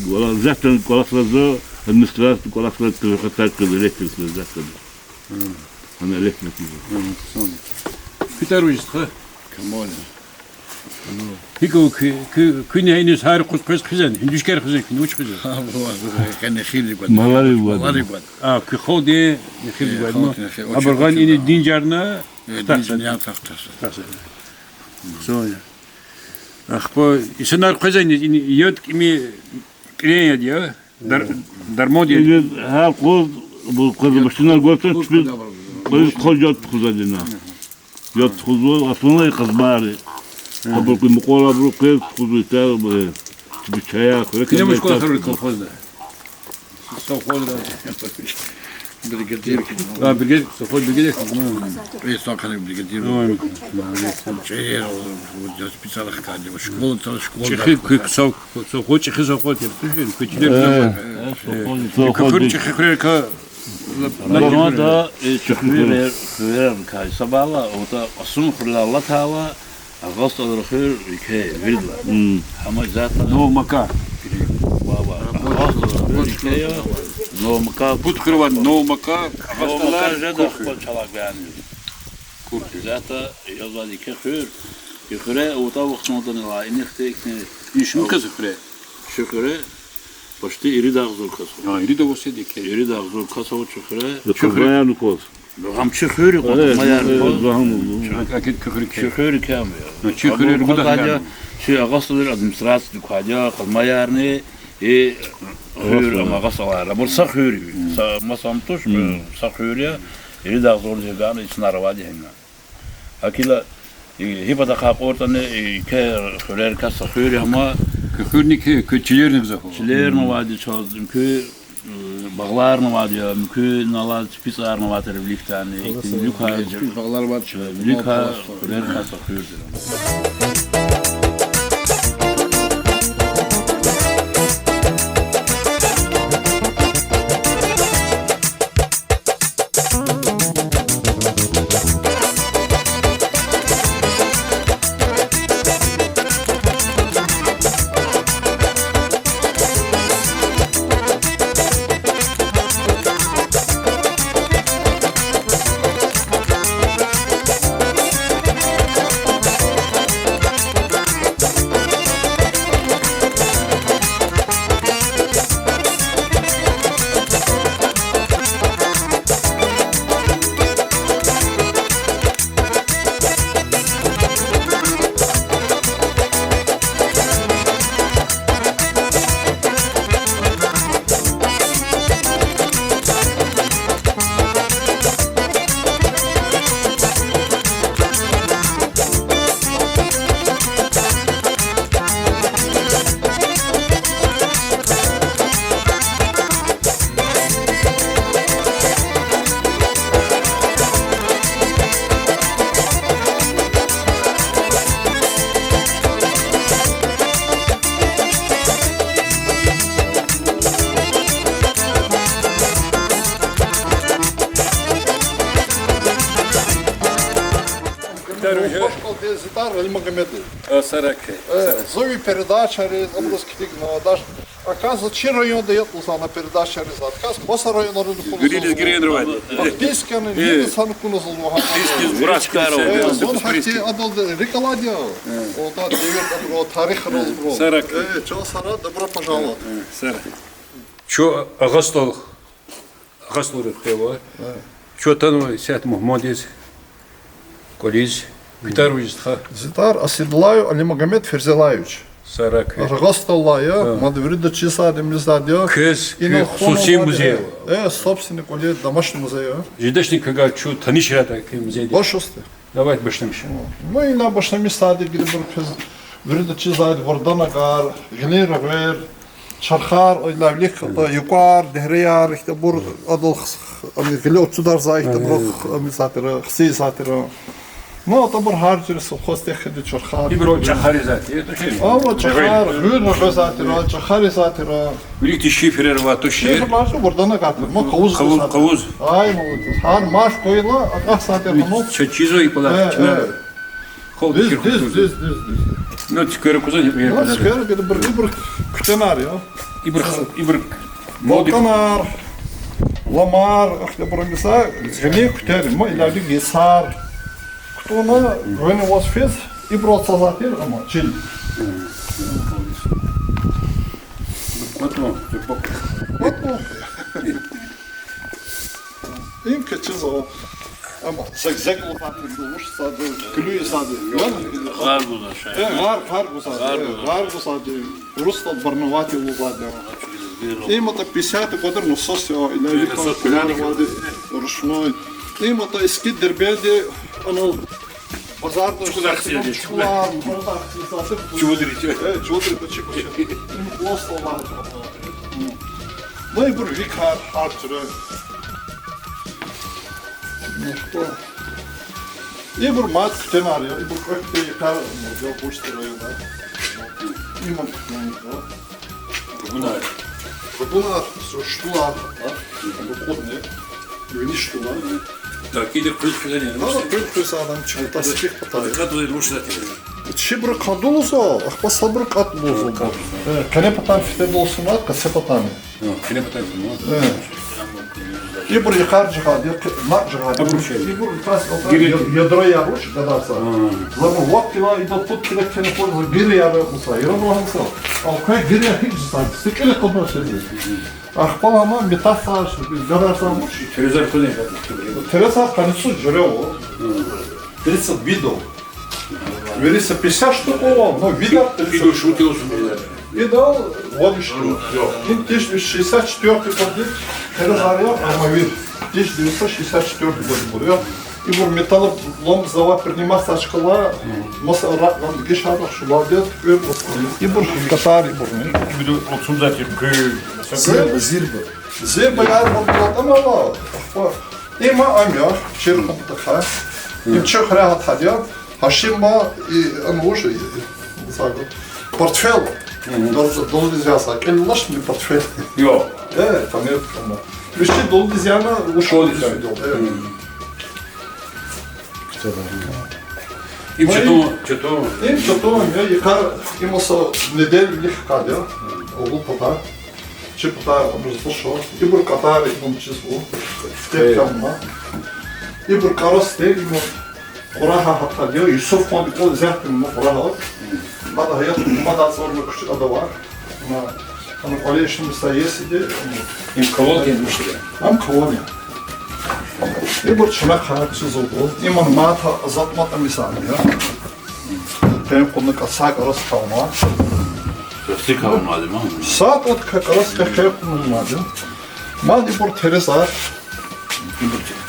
Вала затан кӀвалахзава, администрация кӀвалахзава, квалификация электрик затан. М. Ана электрик. М, сун. Питар вижиз ха? Камоля. ГьикӀ куь, куь, куьне иниз гьар юкъуз къвез хъийизва, гьуьндуьшкер хъийизва, куьне вуч хъийизва? Малари гваз. Малари гваз. А, куь халкьди нехирди гваз. Абуру гъана ини динжарна, э, хтахса. Хтахса. Ахпа инсанар къвезва иниз, ини яд кими кьилин яд я. Дар-, дарман я. Иниз гьар къуз, бу къуз машинар гватӀа, чпи, къуз яд тухузвайди я. Яд тухузва, основной къазмари. Абурукай мукьвара абуру къвез тухузва, итар, э, чпи чаяр, хурекар. Куьне вуч кӀвалах авурди колхозда? Совхозда. Бригадир. А, бригадир, совхоз бригадир. Э, сакъани бригадир. Ой, молодец. Чаяр, вот, я специально хкадил. Школа, та школа. ЧӀехи, да, куь сов-, совхоз, чӀехи совхоз, я, слушай, куь чилер. Э, э, совхоз. Куь хуьр чӀехи хуьрерикай ла-, ла-, Лагьана, э, чӀехи хуьрер, хуьрерикай. Сабала, ота Кьасумхуьрелай алатайла, Агъа СтӀалрин хуьр еке виридалай. М. Гьама затӀа. Новомака. Баба. Агъа СтӀалрин хуьр еке я. Новомака. Пуд хуьр ава: Новомака, Агъа СтӀалар, Новомака жеда Курхуьр. Ахпа чалак бяни. Курхуьр. ЗатӀа язвайди еке хуьр. И хуьре аватӀа вахтунда ала, инихъди ихьтин. Ин шумуд кас хуьре? Чи хуьре почти ирид агъзур кас ава. А, ирид агъзур кас. Ирид агъзур кас ава чи хуьре. Чи хуьре. Гьам чи хуьр я, э, къазмаярни, э, къаз-, гьам. Чи хуьр еке ам я. Ну, чи хуьр еке ам я. Чи Агъа СтӀалрин администрациядик квайди я, къазмаярни, и хуьр, ам Агъа СтӀалар. Абур са хуьр я. Са, маса ам туш, э, са хуьр я. Ирид агъзур жедани, ицнар авайди гьина. Гьакила, и, гьи патахъай кьуртӀани, и, еке хуьрерикай са хуьр я гьама. Куь хуьрни еке, куь чилерни гзаф ава. Чилерни авайди чаз, куь, э, багъларни авайди я, куь налаз пицӀарни авайтӀа виликдани, ихьтин виликай, виликай хуьрерикай са хуьр я. Зитар Алимагомедов. Э, сараки. Э, зун ви передачайриз, абуруз килигна, даже, оказывается, чи районда ятӀа лугьузва на передачайриз, оказывается, маса районризни куна лугьузва. Грилиз грин рвади. Фактически, э, ни инсан куна лугьузва. Э, зун гьахьтин адалди рикӀ алайди я. Э. Ода девирда абуру, тарихра абуру. Сараки. Э, чан сара, добро пожаловать. Э, сара. Чун Агъа СтӀал, Агъа СтӀалрин хуьр я. Э. Чун атанва исятда мугьмандиз, кӀвализ. Куь тӀвар вуж я, стха? Зи тӀвар Асидуллаев Алимагомед Ферзелаевич. Сараки. Агъа СтӀаллай я, э, мад вирида чизвайди, мизвайди я. Квез, инал куь хусуси музей я. Э, собственный кӀвале, домашний музей я. Жидачни квевай чун таниш жеда куь музейдиз. Башусте. Давайте башламиш. Ну, ина башламиш сади гилибур квез вирида чизвайди Варданагар, Гъилин регъвер, чархар, ила вилик ата, юкьвар, дегьреяр, ихьтинбур адал хс-, ами гъиле уцударзавай ихьтинбур, ами затира, хсизатира. Ну, атӀа абур гьар жуьре совхоз техниди чархар. Ибур чӀахар язавай тир, тушир. Ава, чӀахар, гъуьр гъвезвай тир, чӀахар язавай тир. Виликди шиферар ва тушир. Шифер лазим, абур дана гатир. Ма къавуз, къавуз, къавуз. Ай, молодец. Гьар марф къвайила, акьахзавай тир, ну. Ча чизва икӀ валай, э, чна. Э. Хов, дуьз, дуьз, дуьз, дуьз, дуьз. Ну, цуьквер кузан, ну, цуьквер, ибур, ибур куьтягьанар я. Ибур, ибур балкӀанар, ламар, ахьтинбур миса, гъилин куьтягьан, ма илавди гесар. КутӀунна гъвени ваз физ, ибурал цазвай тир, амма чил. КутӀун, чубук. КутӀун. Им квез чизва, амма зек-зек лугьузвай тир, вуч сад, куьлуь сад. Гъар гузвай. Э, гъар, гъар гузвай. Гъар гузвай. Гъар гузвай. Урусдал барноватый лугьузвайди. Им атӀа пятидесятый годар насос я, или насос, куьлуь вади, ручной. Им атӀа иски Дербентди, анал базарда чукӀулар, чукӀулар, чукӀулар. Чувудри, чу. Э, чувудри, бачи, бачи. Им просто лагь. Ну, ибур викар, гьар тюрлю. Ну что? Ибур мад куьтягьанар я, ибур квехъди йикъар, я, Бушт районда. Има куьтягьанар я. Ругунар. Ругунар, су штулар, а? Ибур кьудни. Вини штулар. Так, ида къуьл хуьзани, ала, къуьл хуьз адам чун тасдикь патай. Кад вай руш зати. Чибур кад лугьузва, ахпа сабур кад лугьузва. Кад. Э, къене патан фиде долсунват, къецепатани. Э, къене патан фиде. Э. Ибур йикъар жагъади, накь жагъади. Абур шей. Ибур пас, гири, ядро яруш гадарса. Гьа. Зама вак кила, ида пуд кила кена пуд, гири яру муса, яру муса. А квай гири я гьич зан, сикили къудна шей. Ахпа ама метаса, гадарса муш. Тереза куни. Тереза къанни цуз жуьре ава. Тридцать видов. Вири са пятьдесят штук ава, но видов тридцать. Видов шут йосун. Видов вадиш. Ин тысяча девятьсот шестьдесят четвёртый год. Тереза я, ама вир. Тысяча девятьсот шестьдесят четвёртый год буря. Ибур металлолом завод принимать сачкала, маса ра-, рам дигишар шулабет, ибур катар ибурни. Ибур отсюда типа. Зирба, зирба. Зирба яр мурталатӀа мала. Ахпа. Има ам я, чир хъумтӀа хьа. Им чи хрягьат гьадя. Гьашим ма и, ам вуж, и, и, сагу. Портфель. Мгм. Дол-, долдиз яса, кӀеллашни портфель. Йо. Э, памет ама. Вичи долдиз яна, вуж школдиз долдиз яна. Э. Мгм. Им чатун, чатун. Им чатун, я, йикъар, им оса неделя вилик хкад я. Огъул пата. Чи пата абур зуша. Ибур катар, ибур чизву. Стек камна. Ибур карас стек, ибур къурагьа гьатад я. Юсуф ханди кӀвал зягьтин ма къурагьа. Мада гьаят, мада цӀорна куьч адава. Ана, ана кӀвале шумиса есиди. Им колонка мишда. Ам колонка. Ибур чна харчиз угу. Иман мата азатмата мисал я. Пенкъунна касак арас калма. Сик калма, дема? Сат от как раз как пенкъунна мадя. Мад ибур тереза.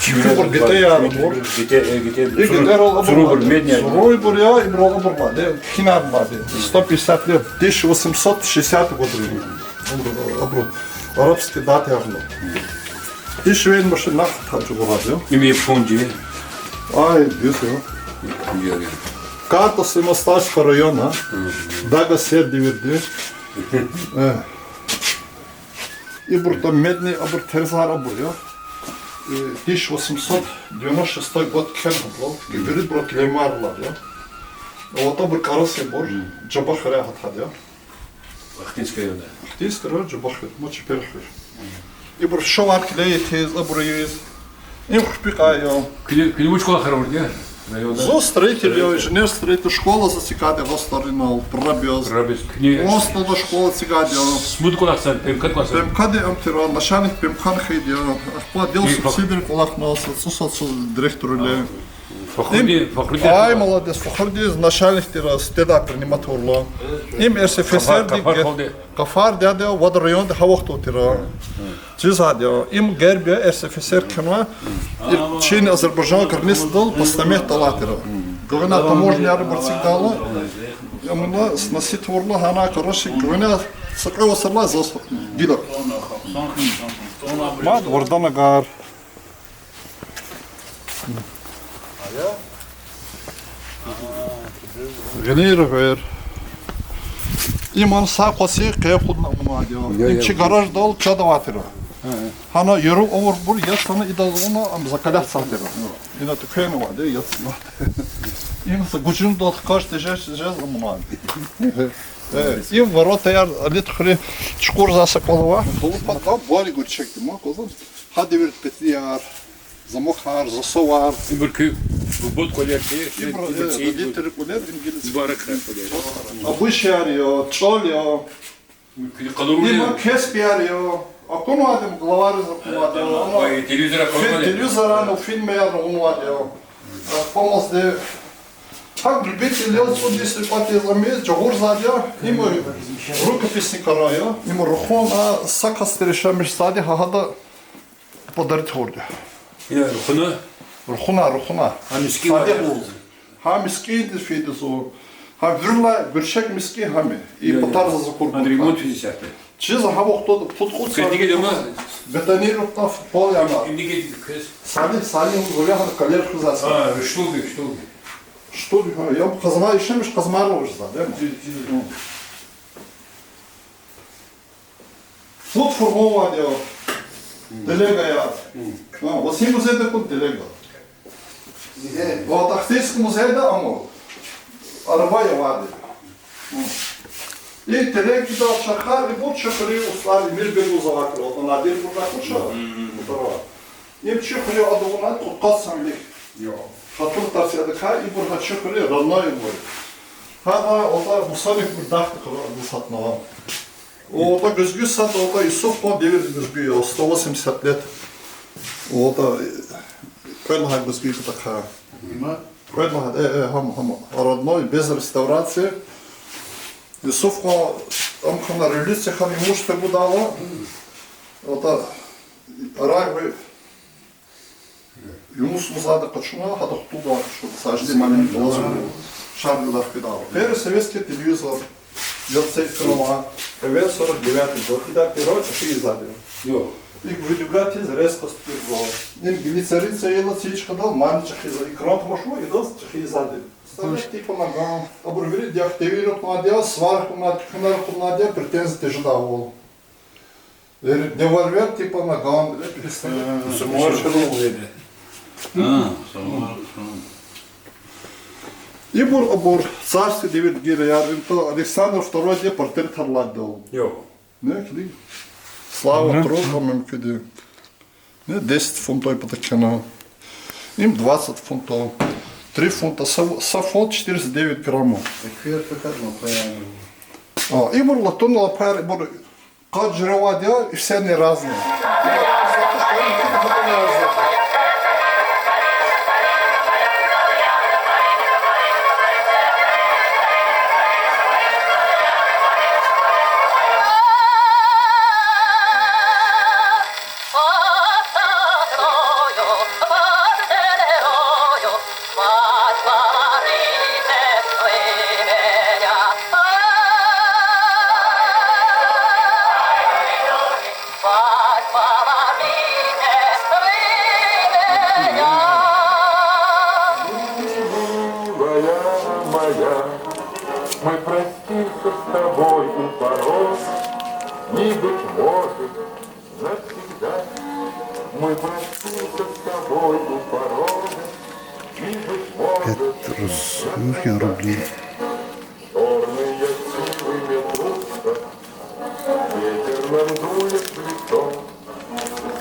Ибур гите яр бур. Гите, э, гите. И гите рал абур. Цурубур, медни. Цурубур я, ибур абур мадя. Хинар мадя. Сто пятьдесят лет, тысяча восемьсот шестидесятый год. Абур, абур арабский дата явно. И швейн машина нахтаджу гугъадю. Им японди. Ай, дюсю. Японди. Карта Симостальского района. Мгм. Дага сер девирди. Э. Ибур там медный, абур терезар абур я. Э, тысяча восемьсот девяносто шестой год кхьенвайбуру, вирибуру килимар лар я. Вот абур карас ибур, Мгм. Жаба хуьре гьатад я. Ахтинский районда. Ахтинский район, Жабахвер, ма Чепер хуьр. Ибур шавар килейи тез, абур ийиз. Им хупи кьай я. Куьне, куьне вуч кӀвалахар авурди я районда? Зун строитель я, инженер-строитель, школа заз цикад я, гъасдаринал, прораб яз. Прораб яз, куьне. Вон столда школа цикад я. Смуд кӀвалахзава, П М К кӀвалахзава? ПМК-ди ам тир, начальник П М К-ни хьайиди я. Ахпа отдел субсидий кӀвалахнавай, цӀусад цӀуз директор я. Фахрудин, Фахрудин. Ай, молодец, Фахрудин начальник тир, стеда принимать авурла. Им Р С Ф С Р-ди Кафар, Кафар халди. Кафар дяде, вад районда гьа вахт тир. Чизвайди я. Им герб я, Р С Ф С Р кхьенва. И чин Азербайжан границадал постамент алай тир. Гуьгъуьна таможня арбур цик дала. Амуна сносить авурла гьана, короче, гуьгъуьна са кьве вацралай заз гила. Мад Варданагар. Гъенер гъвер. Им ана са къваси къе акъудна авунвайди я. Им чи гараждал чад авайтир. Гьана яру авурбур яд хьана идаз авуна, ам закалят сатир. Ина туквенвайди я, яд хьана. Им са гужундал хкаж тежез, тежез авунвайди. Э, им воротаяр, алит хуьре чукъурза са кӀвал ава. Къуллугъ патал бубайри гуьрчегди ма, кваза. Гьа девирда петлияр, замокар, засовар. Ибур куь бубадин кӀвалер тир, ибур, ибур э, цӀийи родителрин кӀвалер, им гила мубарак кӀвалер. Абушияр я, чӀал я. Куь къалурун я. Им кеспияр я. Акунвайди я, главайриз акунвайди я. Ва, ва, телевизор акунвайди я. Телевизорар, ну, фильмар авунвайди я. Аквамазди. Так, любитель лел цӀуд йис рикӀватиз ами, жагъурзавайди я, им рукописный кара я, им рахуна, са касди решамишзавайди, гьа гьада подарить авурди. Я, рахуна? Рахуна, рахуна. Гьа мискӀин сади ваъ. Гьа мискӀиндиз фейиди зун. Гьа вирла гуьрчег мискӀин гьам я. И патарзаз акурбур. Гьа ремонт физи сятда. Чиз гьа вахтунда пуд-кьуд сад. Квез дигида ма? Бетонировать авуна пол яна. Им дигида квез? Сали, сали, гъуьлягьна калер хуьзвай. А, штулди, штулди. Штулди, гьа, я къазмай ишемиш, къазмайрал вуж за, дема? Чиз, чиз. Пуд фургъун авайди я. Телегаяр. Гьа, Васин музейда кьуд телега. Ва Ахтырский музейда аму. Араба я авайди. И телегада чархар, ибур чи хуьруьн устӀар Эмирбег лугьузвай крал, Надирбурда куча. Им чи хуьруьн ада авуна кьудкъад санлик. Хатур тарс я адакай, ибур гьа чи хуьруьн родной ибур. Гьада ада Мусаник бурдахъ кара ада сатнава. О, ата гуьзгуь сад, ата Юсуф хан девирдин гуьзгуь я, сто восемьдесят лет. О, ата, э, кьвед лагьай гуьзгуь патахъай. Кьвед лагьай, э, э, гьам, гьам, родной, без реставрации. Юсуф хан, ам хьана революция хьана, имущество гудайла. Ата, арай ви Юнус музейда къачуна, гьада хтулда, шо сажди мани лазим я. Шар гуьлар фидайла. Первый советский телевизор, я цей экран, эвел сорок девятый год, ида перо чӀехи ийизвайди. ИкӀ видеографиядиз резко стирзава. Им глицерин цейила ци чкадал мани чӀехи ийизва, экран тамашун идаз чӀехи ийизвайди. Ставить типа ногам. Абур вири дяхъ девир акъуднавайди я, свар акъуднавайди я, куьхвенар акъуднавайди я, претензия тежедайвал. Вири девирвер типа ногам, э, самовар чалал веде. А, самовар, самовар. Ибур абур царский девирдин гираяр, им то Александр второйди портретар ладдал. Йо. Не, килиг. Слава Трокам им куьди. Не, десять фунтов патахъ кхьена. Им двадцать фунтов. Три фунта. Са, са фунт четыреста девять граммов. Эквер фекъат лапаяр. А, ибур латунни лапаяр, ибур Къад жуьре авайди я, и все они разные. Милая моя, мы простимся с тобой у порога, и, быть может, навсегда. Мы простимся с тобой у порога, и, быть может, навсегда. Чёрные силы метутся, ветер нам дует в лицо.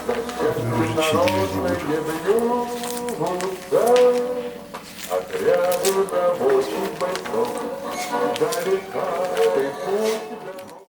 Зачем ты нарочно не бьёшься? Отряду рабочих бойцов, далека ты путь дорог.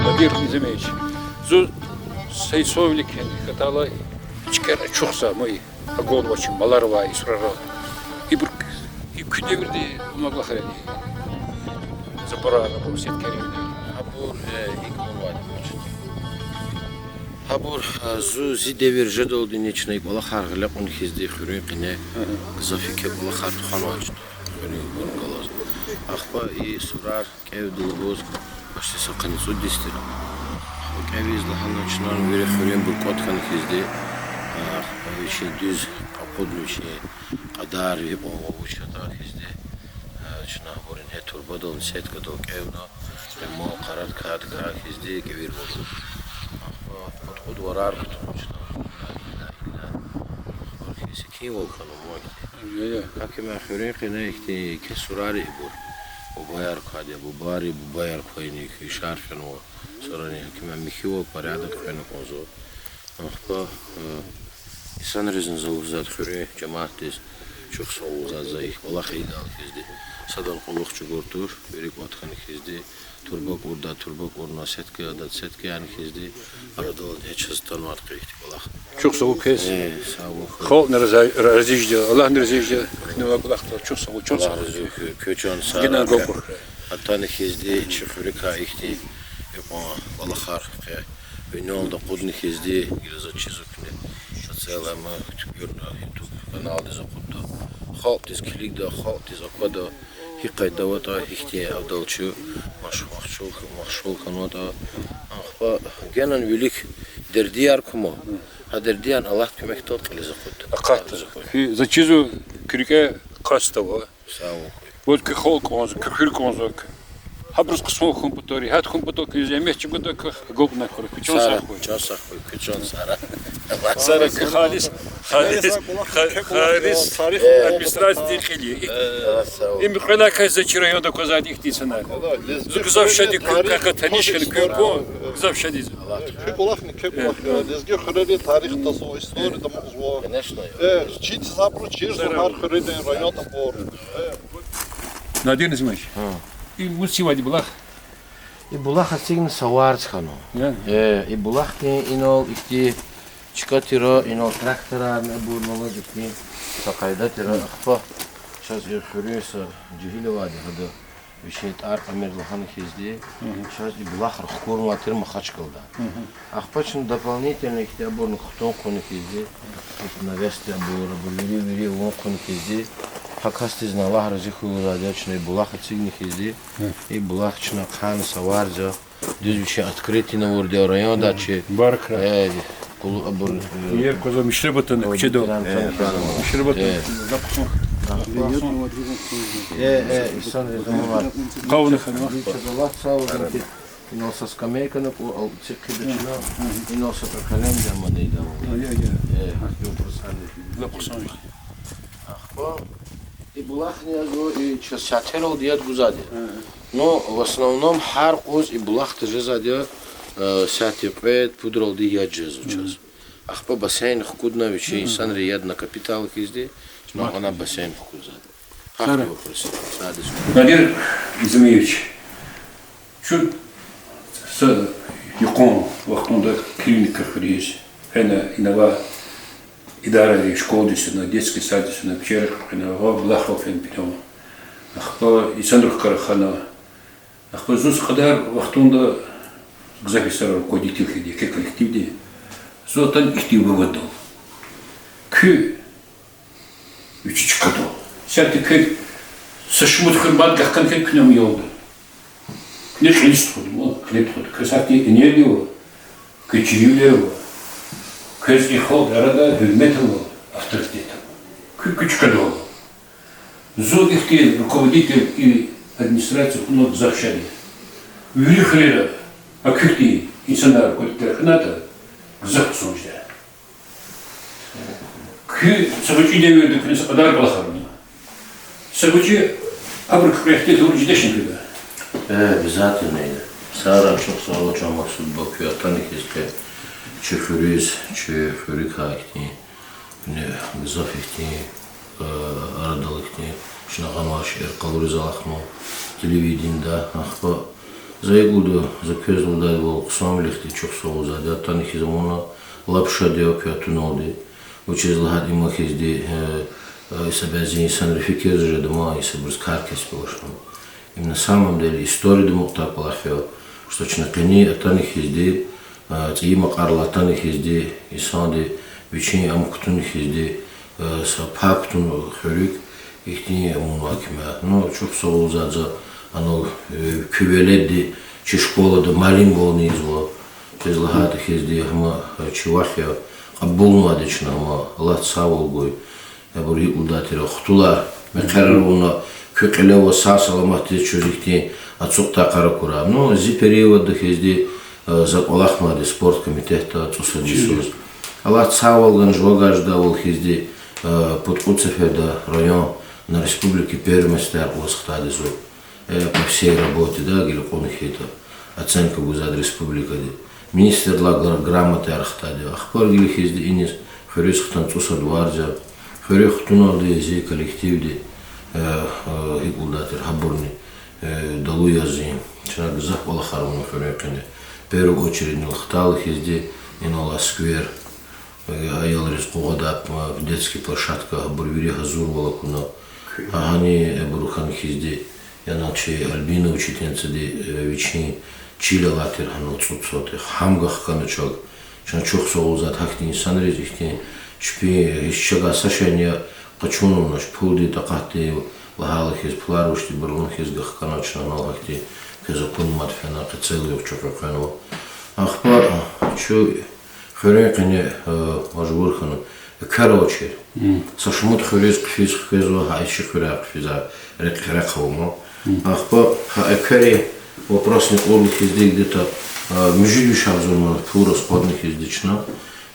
Надир Низамиевич, зун Сайсовиликин хьайила, чкӀер ачухзава, май, агъун авачир малар авай, и сурарал. Ибур и куь девирда амай кӀвалахар я. Заборар, абур сеткаяр. Абур, э, икӀ авайди я. Абур, э, зу, зи девир жедалдини чна и кӀвалахар гъиле кьуна хьизди хуьруьн къене гзаф еке кӀвалахар тухванвай чна. Хуьруьн гун галаз. Ахпа и сурар кӀевдалди лугьуз, почти са къанни цӀуд йис тир. КӀевиз лагьана чна вири хуьруьнбур кӀватӀ хьана хьизди, а, вичин дуьз акъудна, вичин кьадар икьван вуч ятӀа хьизди, а, чна абурун гьа турбадал, сеткадал кӀевна, мо къарад кад кай хьизди кӀевирвал. Ахпа кьуд-кьуд варар кутуна чна. Ахпа секинвал хьана ман хьи. ГьакӀ им хуьруьн къене ихьтин еке сурар я ибур. Бубаяр квайди я, бубайри бубаяр квайни хьи, шар фенва. Сурарин гьакӀ им михьивал, порядок хвена кӀанзава. Ахпа, э, инсанризни за лугьузвайди, хуьруьн жемятдиз чухсагъул лугьузвайди я за и кӀвалах ийидайла хьизди. Садан кьулухъ чӀугур туш, вири кӀватӀ хьана хьизди, турба кӀурдай турба кӀурна, сетка ийидай сетка яна хьизди, арадал гьа чаз атанвайди я ихьтин кӀвалах. Чухсагъул квез. Э, сагъ ol. Халкьни рази, рази жеда, Аллагьни рази жеда, куьне авай кӀвалахдал чухсагъул, чан сагъ. Аллагь рази хьуй, куь чан сагъ. Генани гаф гурхъ. Атана хьизди чи хуьруькай ихьтин икьван кӀвалахар къе винелди акъудна хьизди, гила заз чизва куьне. Са целая мы туькӀуьрна, ютуб каналдиз акъудда. Халкьдиз килигда, халкьдиз аквада, гьи къайда аватӀа, гьихьтин авдал чун машгъул, машгъул хьанватӀа. Ахпа генани вилик дердияр кума, гьа дердияр Аллагьдин куьмекдал кьилиз акъудда. Акъатда. Куь, заз чизва, куь рикӀе къаст ава. Сагъ ol. Вот куь халкь кӀанзава, куь хуьр кӀанзава, куь. Гьабуруз хъсан хьун патал, гьат хьун патал куьн зегьмет чӀугвадай, куь агалкьунар хьурай, куь чан сагъ хьуй. Чан сагъ хьуй, куь чан сагъ. Ваъ, сара куь халис, халис, халис администрациядин кьил я. Им кьвед лагьай кас за чи районда аквазвайди ихьтин инсанар. Зун гзаф шад я куь квехъ таниш хьана, куьн кван гзаф шад я. Куь кӀвалахни, куь кӀвалахни лезги хуьрерин тарихдиз, историяда амукьзава. Э, чиз абуру чирзава гьар хуьредин, районда абур. Надир Назимович, им вуч я и булах? И булах эцигна са варз хьанва. Э, и булахдин инал ихьтин чка тир, инал тракторарни абурни алаз ихьтин са къайда тир, ахпа чаз и хуьруьн са жегьил авайди гьада, вичин тӀвар Амир лагьана хьизди, чаз и булахар хкурнавай тир Махачкъалада. Ахпа чна дополнительно ихьтин абурни кутун хъувуна хьизди, навесди абур, абур вири, вири авун хъувуна хьизди, гьа касдизни Аллагь рази хьуй лугьузвайди я, чна и булах эцигна хьизди, и булах чна ахъайна са варз я, дуьз вичин открытыйни авурди я районда чи. Э, кул-, абур, э, Мишребатан куьчеда. Э, э, инсанриз амукьна. Къавуна хьанва. Инал са скамейкани кӀур, ци хъийида чна, инал са календарни ама ийида. Ахпа и булахни язва, и чаз сятералди яд гузвайди я. Ну, в основном гьар къуз и булахда жезвайди я, э, сятин кьвед-пудралди яд жезва чаз. Ахпа бассейн хкудна вичи, инсанри яд накапитал хьизди, чна гьана бассейн хкудзавайди. Надир Изамиевич, чун са юкъуз вахтунда клиника хуьруьз, фена инава идарадин школадиз фена, детский саддиз фена, вчера къена, гъа булахрал фена пирава. Ахпа инсанрихъ кар хьана. Ахпа зун са кьадар вахтунда гзаф йисара руководитель хьайиди, еке коллективдин. Зун атана ихьтин выводдал: куьн вичи чкадал, исятда квез са шумуд хуьр мад вахкана хьайитӀа, куьне ам ялда. Куьне кьилиз тухуда, ман, кьилиз тухуда. Квез гьахьтин энергия ава, квез чирвилер ава, квез и халкьдин арада гьуьрмет ава, авторитет ава. Куьн, куьн чкадал. Зун ихьтин руководитель и администрация хьунал гзаф шад я. Вири хуьрера гьа куь хьтин инсанар руководитель хьанатӀа, гзаф хъсан жеда. Куьн са гъвечӀи девирда куьне са кьадар кӀвалахар авуна. Са гъвечӀи абурукай кьве ихтилат авур жеда чна куьда. Э, обязательно я. Сагърай, чухсагъул, чан Максуд, куьн атана хьиз къе чи хуьруьз, чи хуьруькай ихьтин, куьне гзаф ихьтин, э, арадал ихьтин чна гъанвай шейэр къалуриз алахъна телевиденида. Ахпа за я гуда, за квез лугьудайвал, хъсанвилихъди чухсагъул, за атана хьиз авуна, лап шад я куьн атуналди. Вучиз лагьайтӀа им хьизди, э, Э, иса бязи инсанри фикирзава жеда ма, исабуруз кар кесб авачни. Им на самом деле историяда мукьтай кӀвалах я, что чна къени атана хьизди, э, цӀийи макьарал атана хьизди, инсанди вичин ам кутуна хьизди, э, са пай кутуна хуьруьк, ихьтин амун вакимя. Ну, чухсагъул за, за, анал, э, куь веледди чи школада муаллимвални ийизва. Квез лагьайтӀа хьизди, гьама, э, чи вах я, кьабулнавайди чна гьама, Аллагьди сагъвал гуй. Абур гьикӀ лугьудатӀа, хтулар, мехъерар авуна, куь кьиле ава, сагъ-саламатдиз чуьз ихьтин ацукьдай йикъар акурай. Ну, зи периодда хьизди, э, за кӀвалахнавайди спорт комитетда цӀусад йисуз. Аллагьди сагъвал гана, жуваз жедайвал хьизди, э, пуд-кьуд сеферда район на республике первенствояр кьаз хтайди я зун. Э, по всей работе, да, гила кьуна хьайитӀа, оценка гузвайди республикада. Министрдилай гра-, грамотаяр хтайди я. Ахпа гила хьизди иниз хуьруьз хтана цӀусад варз я. Хуьруьхъ хтуналди зи коллективди, э, э, гьикӀ лугьудатӀа, гьабурни, э, далу яз зи. Чна гзаф кӀвалахар авуна хуьруьн къене. В первую очередь, ну, хтайла хьизди инал сквер, э, аялриз къугъвадай, э, детский площадка, гьабур вири гьазурвал акуна. Гьа, гьана абуру хьана хьизди, яна чи Альбина учительницади, э, вичин чил алай тир гьанал цӀуд сотых. Гьамга хкана чав. Чна чухсагъул за гьахьтин инсанриз, ихьтин чпин гьич чавай са шейни я къачунвач, пулдин такьатди лагьайла хьиз, пулар вучтинбурун хьиз гахкана чна гьанал гьахьтин, квез акун мад фена, къецел югъ чухъ экъвенва. Ахпа чун хуьруьн къене, э, мажбур хьана, эквер авачир. Са шумуд хуьруьз хъфиз хквезва, гьа иши хуьряй хъфиз, рехъ, рехъ ава ма. Ахпа гьа экверин вопросни кьурла хьизди где-то, э, муьжуьд виш агъзур манат пул расходна хьизди чна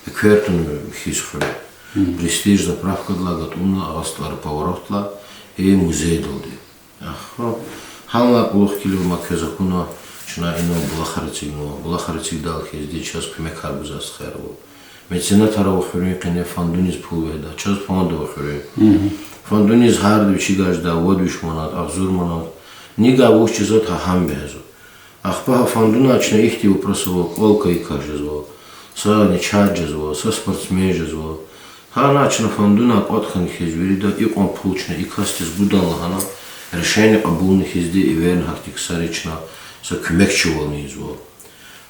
эквер туна хьиз хуьре. Престиж заправкадилай гатӀунна Агъа СтӀалрин поворотдилай и музейдалди. Ахпа гьанлай кьулухъ килигна квез акуна, чна инал булахар эцигнава. Булахар эцигдайла хьизди чаз куьмекар гузвай стхаяр ава. Меценатар ава хуьруьн къене, фондуниз пул вегьидай, чаз фонд ава хуьруьн. Фондуниз гьарда вичивай жедай вад виш манат, агъзур манат. Нигай вуч жезва, гьа гьам бегьезва. Ахпа гьа фондунай чна ихьтин вопрос ава, кӀвал кайи кас жезва, са начагъ жезва, са спортсмен жезва. Гьана чна фондунай кӀватӀ хьана хьиз вирида икьван пул чна и касдиз гудан лагьана решение кьабулна хьизди, эверни гьахьтин ксариз чна са куьмекчивални ийизва.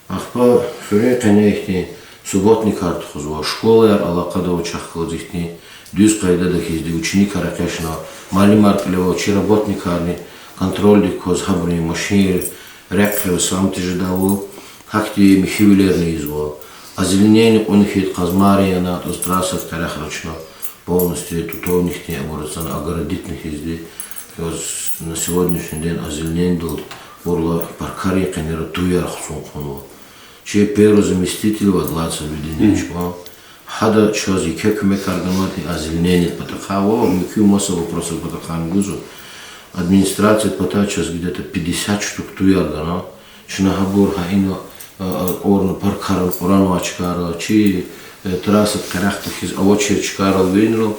Ахпа хуьруьн къене ихьтин субботникар тухузва, школаяр алакъада авачир галаз ихьтин дуьз къайдада хьизди ученикар экъечӀна, муаллимар кьиле аваз, чи работникарни контрольдик кваз гьабурун машинрин рехъ хъел сам тежедайвал, гьахьтин михьивилерни ийизва. Озеленение кьуна хьайитӀа, къазмайрин янатӀа, трасса къерехда чна полностью тутовни хьтин абур ацана огородитьна хьизди, на сегодняшний день озеленениедал кьурла паркарин къенера туяр хцун хъувунва. Чи первый заместитель ва Лацев Веденич ва гьада чаз еке куьмекар ганвайди озеленениедин патахъай ва муькуь маса вопросрин патахъай гузва. Администрациядин патай чаз где-то пятьдесят штук туяр гана. Чна гьабур гьа ина, а, а, кьурна паркарал кьуранвай чкайрал, чи, э, трасса къерехда хьиз авачир чкайрал виринрал,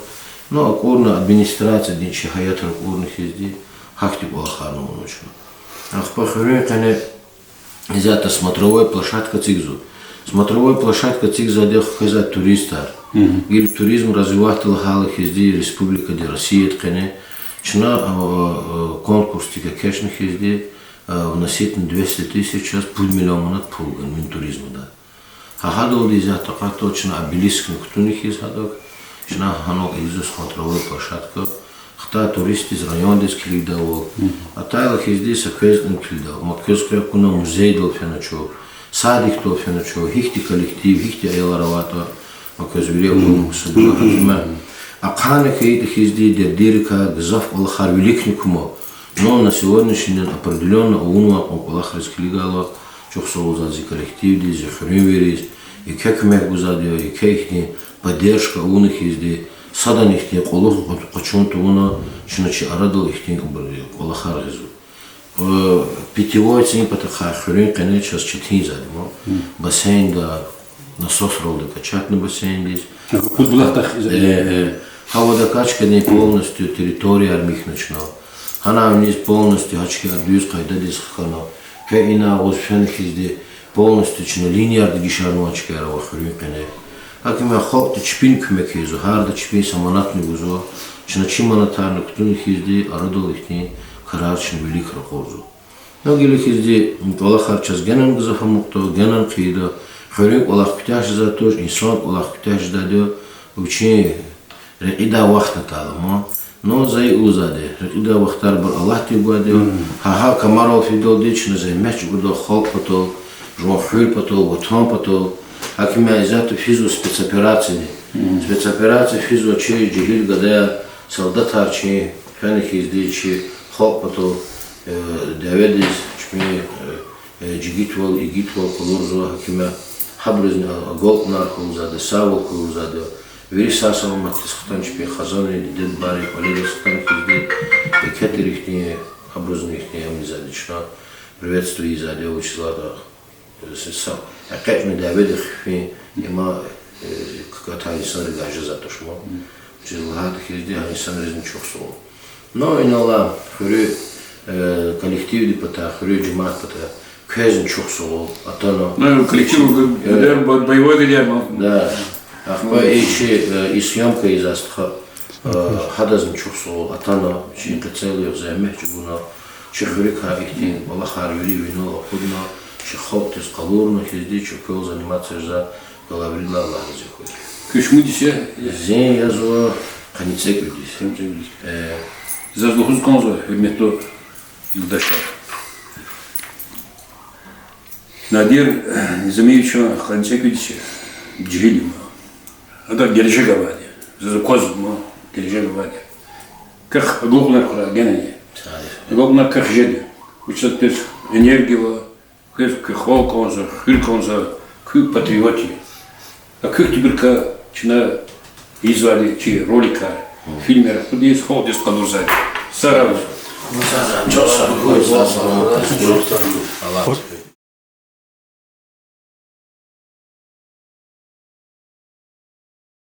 ну, акьурна администрациядин чи гьаятра кьурна хьизди, гьахьтин кӀвалахарни авунва чна. Ахпа хуьруьн къене исятда смотровой площадка эцигзава. Смотровой площадка эцигзавайди хквезвай туристар. Гила туризм развивать лагьайла хьизди республикади, Россиядин къене чна, а, а, конкурсдик экечӀна хьизди, вносить на двести тысяч, чаз пуд миллион манат пул гана Минтуризмадай. Гьа гьадалди исятда къатал чна обелискни кутуна хьиз гьадак, чна гьанал ийизва смотровой площадка, хтай туристдиз, райондиз килигдайвал. Атайла хьизди са квез кьин килигда, ма квез къе акуна музейдал фена чав, садикдал фена чав, гьихьтин коллектив, гьихьтин аялар аватӀа, ма квез вири акуна мусадуна гьатима. Ахъайна хьайитӀа хьизди дердирикай гзаф кӀвалахар виликни кума. Но на сегодняшний день определённо авунвай кьван кӀвалахриз килигайла, чухсагъул за зи коллективдиз, зи хуьруьнвийриз, еке куьмек гузвайди я, еке ихьтин поддержка авуна хьизди, садан ихьтин кьулухъ къачун тавуна, чна чи арадал ихьтин кӀвалахар гъизва. Э, питьевой цӀийин патахъай хуьруьн къене чаз четинзавайди ма, бассейнда, насосралди качатна бассейндиз. Пуд булахдихъ. Э, э, гьа водокачкадин полностью территорияяр михьна чна. Гьана виниз полностью гьа чкаяр дуьз къайдадиз хкана. Къе ина агъуз фена хьизди полностью чна линиярди гишарнавай чкаяр ава хуьруьн къене. Гьаким я, халкьди чпин куьмек ийизва, гьарда чпин са манатни гузва, чна чи манатарни кутуна хьизди, арадал ихьтин крар чна вилик ракъурзава. Ну, гила хьизди кӀвалахар чаз генани гзаф амукьда, генани хъийида, хуьруьн кӀвалах куьтягь жезвайди туш, инсан кӀвалах куьтягь жедайди я, вичин рекьидай вахт атайла ман. Ну, за и лугьузвайди, рекьидай вахтарбур Аллагьдив гвайди я, гьа-гьа камарал фидалди чна зегьмет чӀугвада халкь патал, жуван хуьр патал, ватан патал, гьаким я, исятда физва спецоперацияни. Спецоперация физва чи жегьил гадаяр, солдатар чи, фена хьизди чи халкь патал, э, дяведиз чпин, э, э, жигитвал, игитвал къалурзава, гьаким я, гьабурузни агалкьунар хьуй лугьузвайди, сагъвал хьуй лугьузвайди. Вири сагъ-саламатдиз хтана чпин хизанрин, диде-бубайрин кӀвалериз хтана хьизди, еке тир ихьтин, гьабурузни ихьтин ам ийизвайди чна, приветствие ийизвайди я вучиз лагьайтӀа, э, са, са экъечӀна дяведа хъфин, има, э, какая-то инсанри гажазвайди туш ман. Вучиз лагьайтӀа хьизди гьа инсанризни чухсагъул. Ну, инал алай хуьруьн, э, коллективдин патай, хуьруьн жемят патай квезни чухсагъул, атана. Ну, коллектив, э, гадаяр, бо-, боевой гадаяр ман. Да. Ахпа и чи, э, и съёмка ийизвай стха, э, гьадазни чухсагъул, атана, чи къецел югъ зегьмет чӀугуна, чи хуьруькай ихьтин кӀвалахар вири винел акъудна, чи халкьдиз къалурна хьизди, чи квел заниматься жезвай галайвилелай Аллагь рази хьуй. Куь шумудиз я? Зи язва къанни цӀекӀуьдиз. Э, заз лугьуз кӀанзава, гьуьрметлу юлдашар, Надир Низамиевич къанни цӀекӀуьдиз я, жегьил я ман. Адан гележег авайди я. Заз аквазва ман гележег авайди я. Квехъ агалкьунар хьурай генани. Агалкьунар квехъ жеда. Вучиз лагьайтӀа энергия ава, квез куь халкь кӀанзава, хуьр кӀанзава, куь патриот я. А куь ихьтинбурукай чна ийизвайди чи роликар, фильмар акъудиз, халкьдиз къалурзавайди. Сагърай.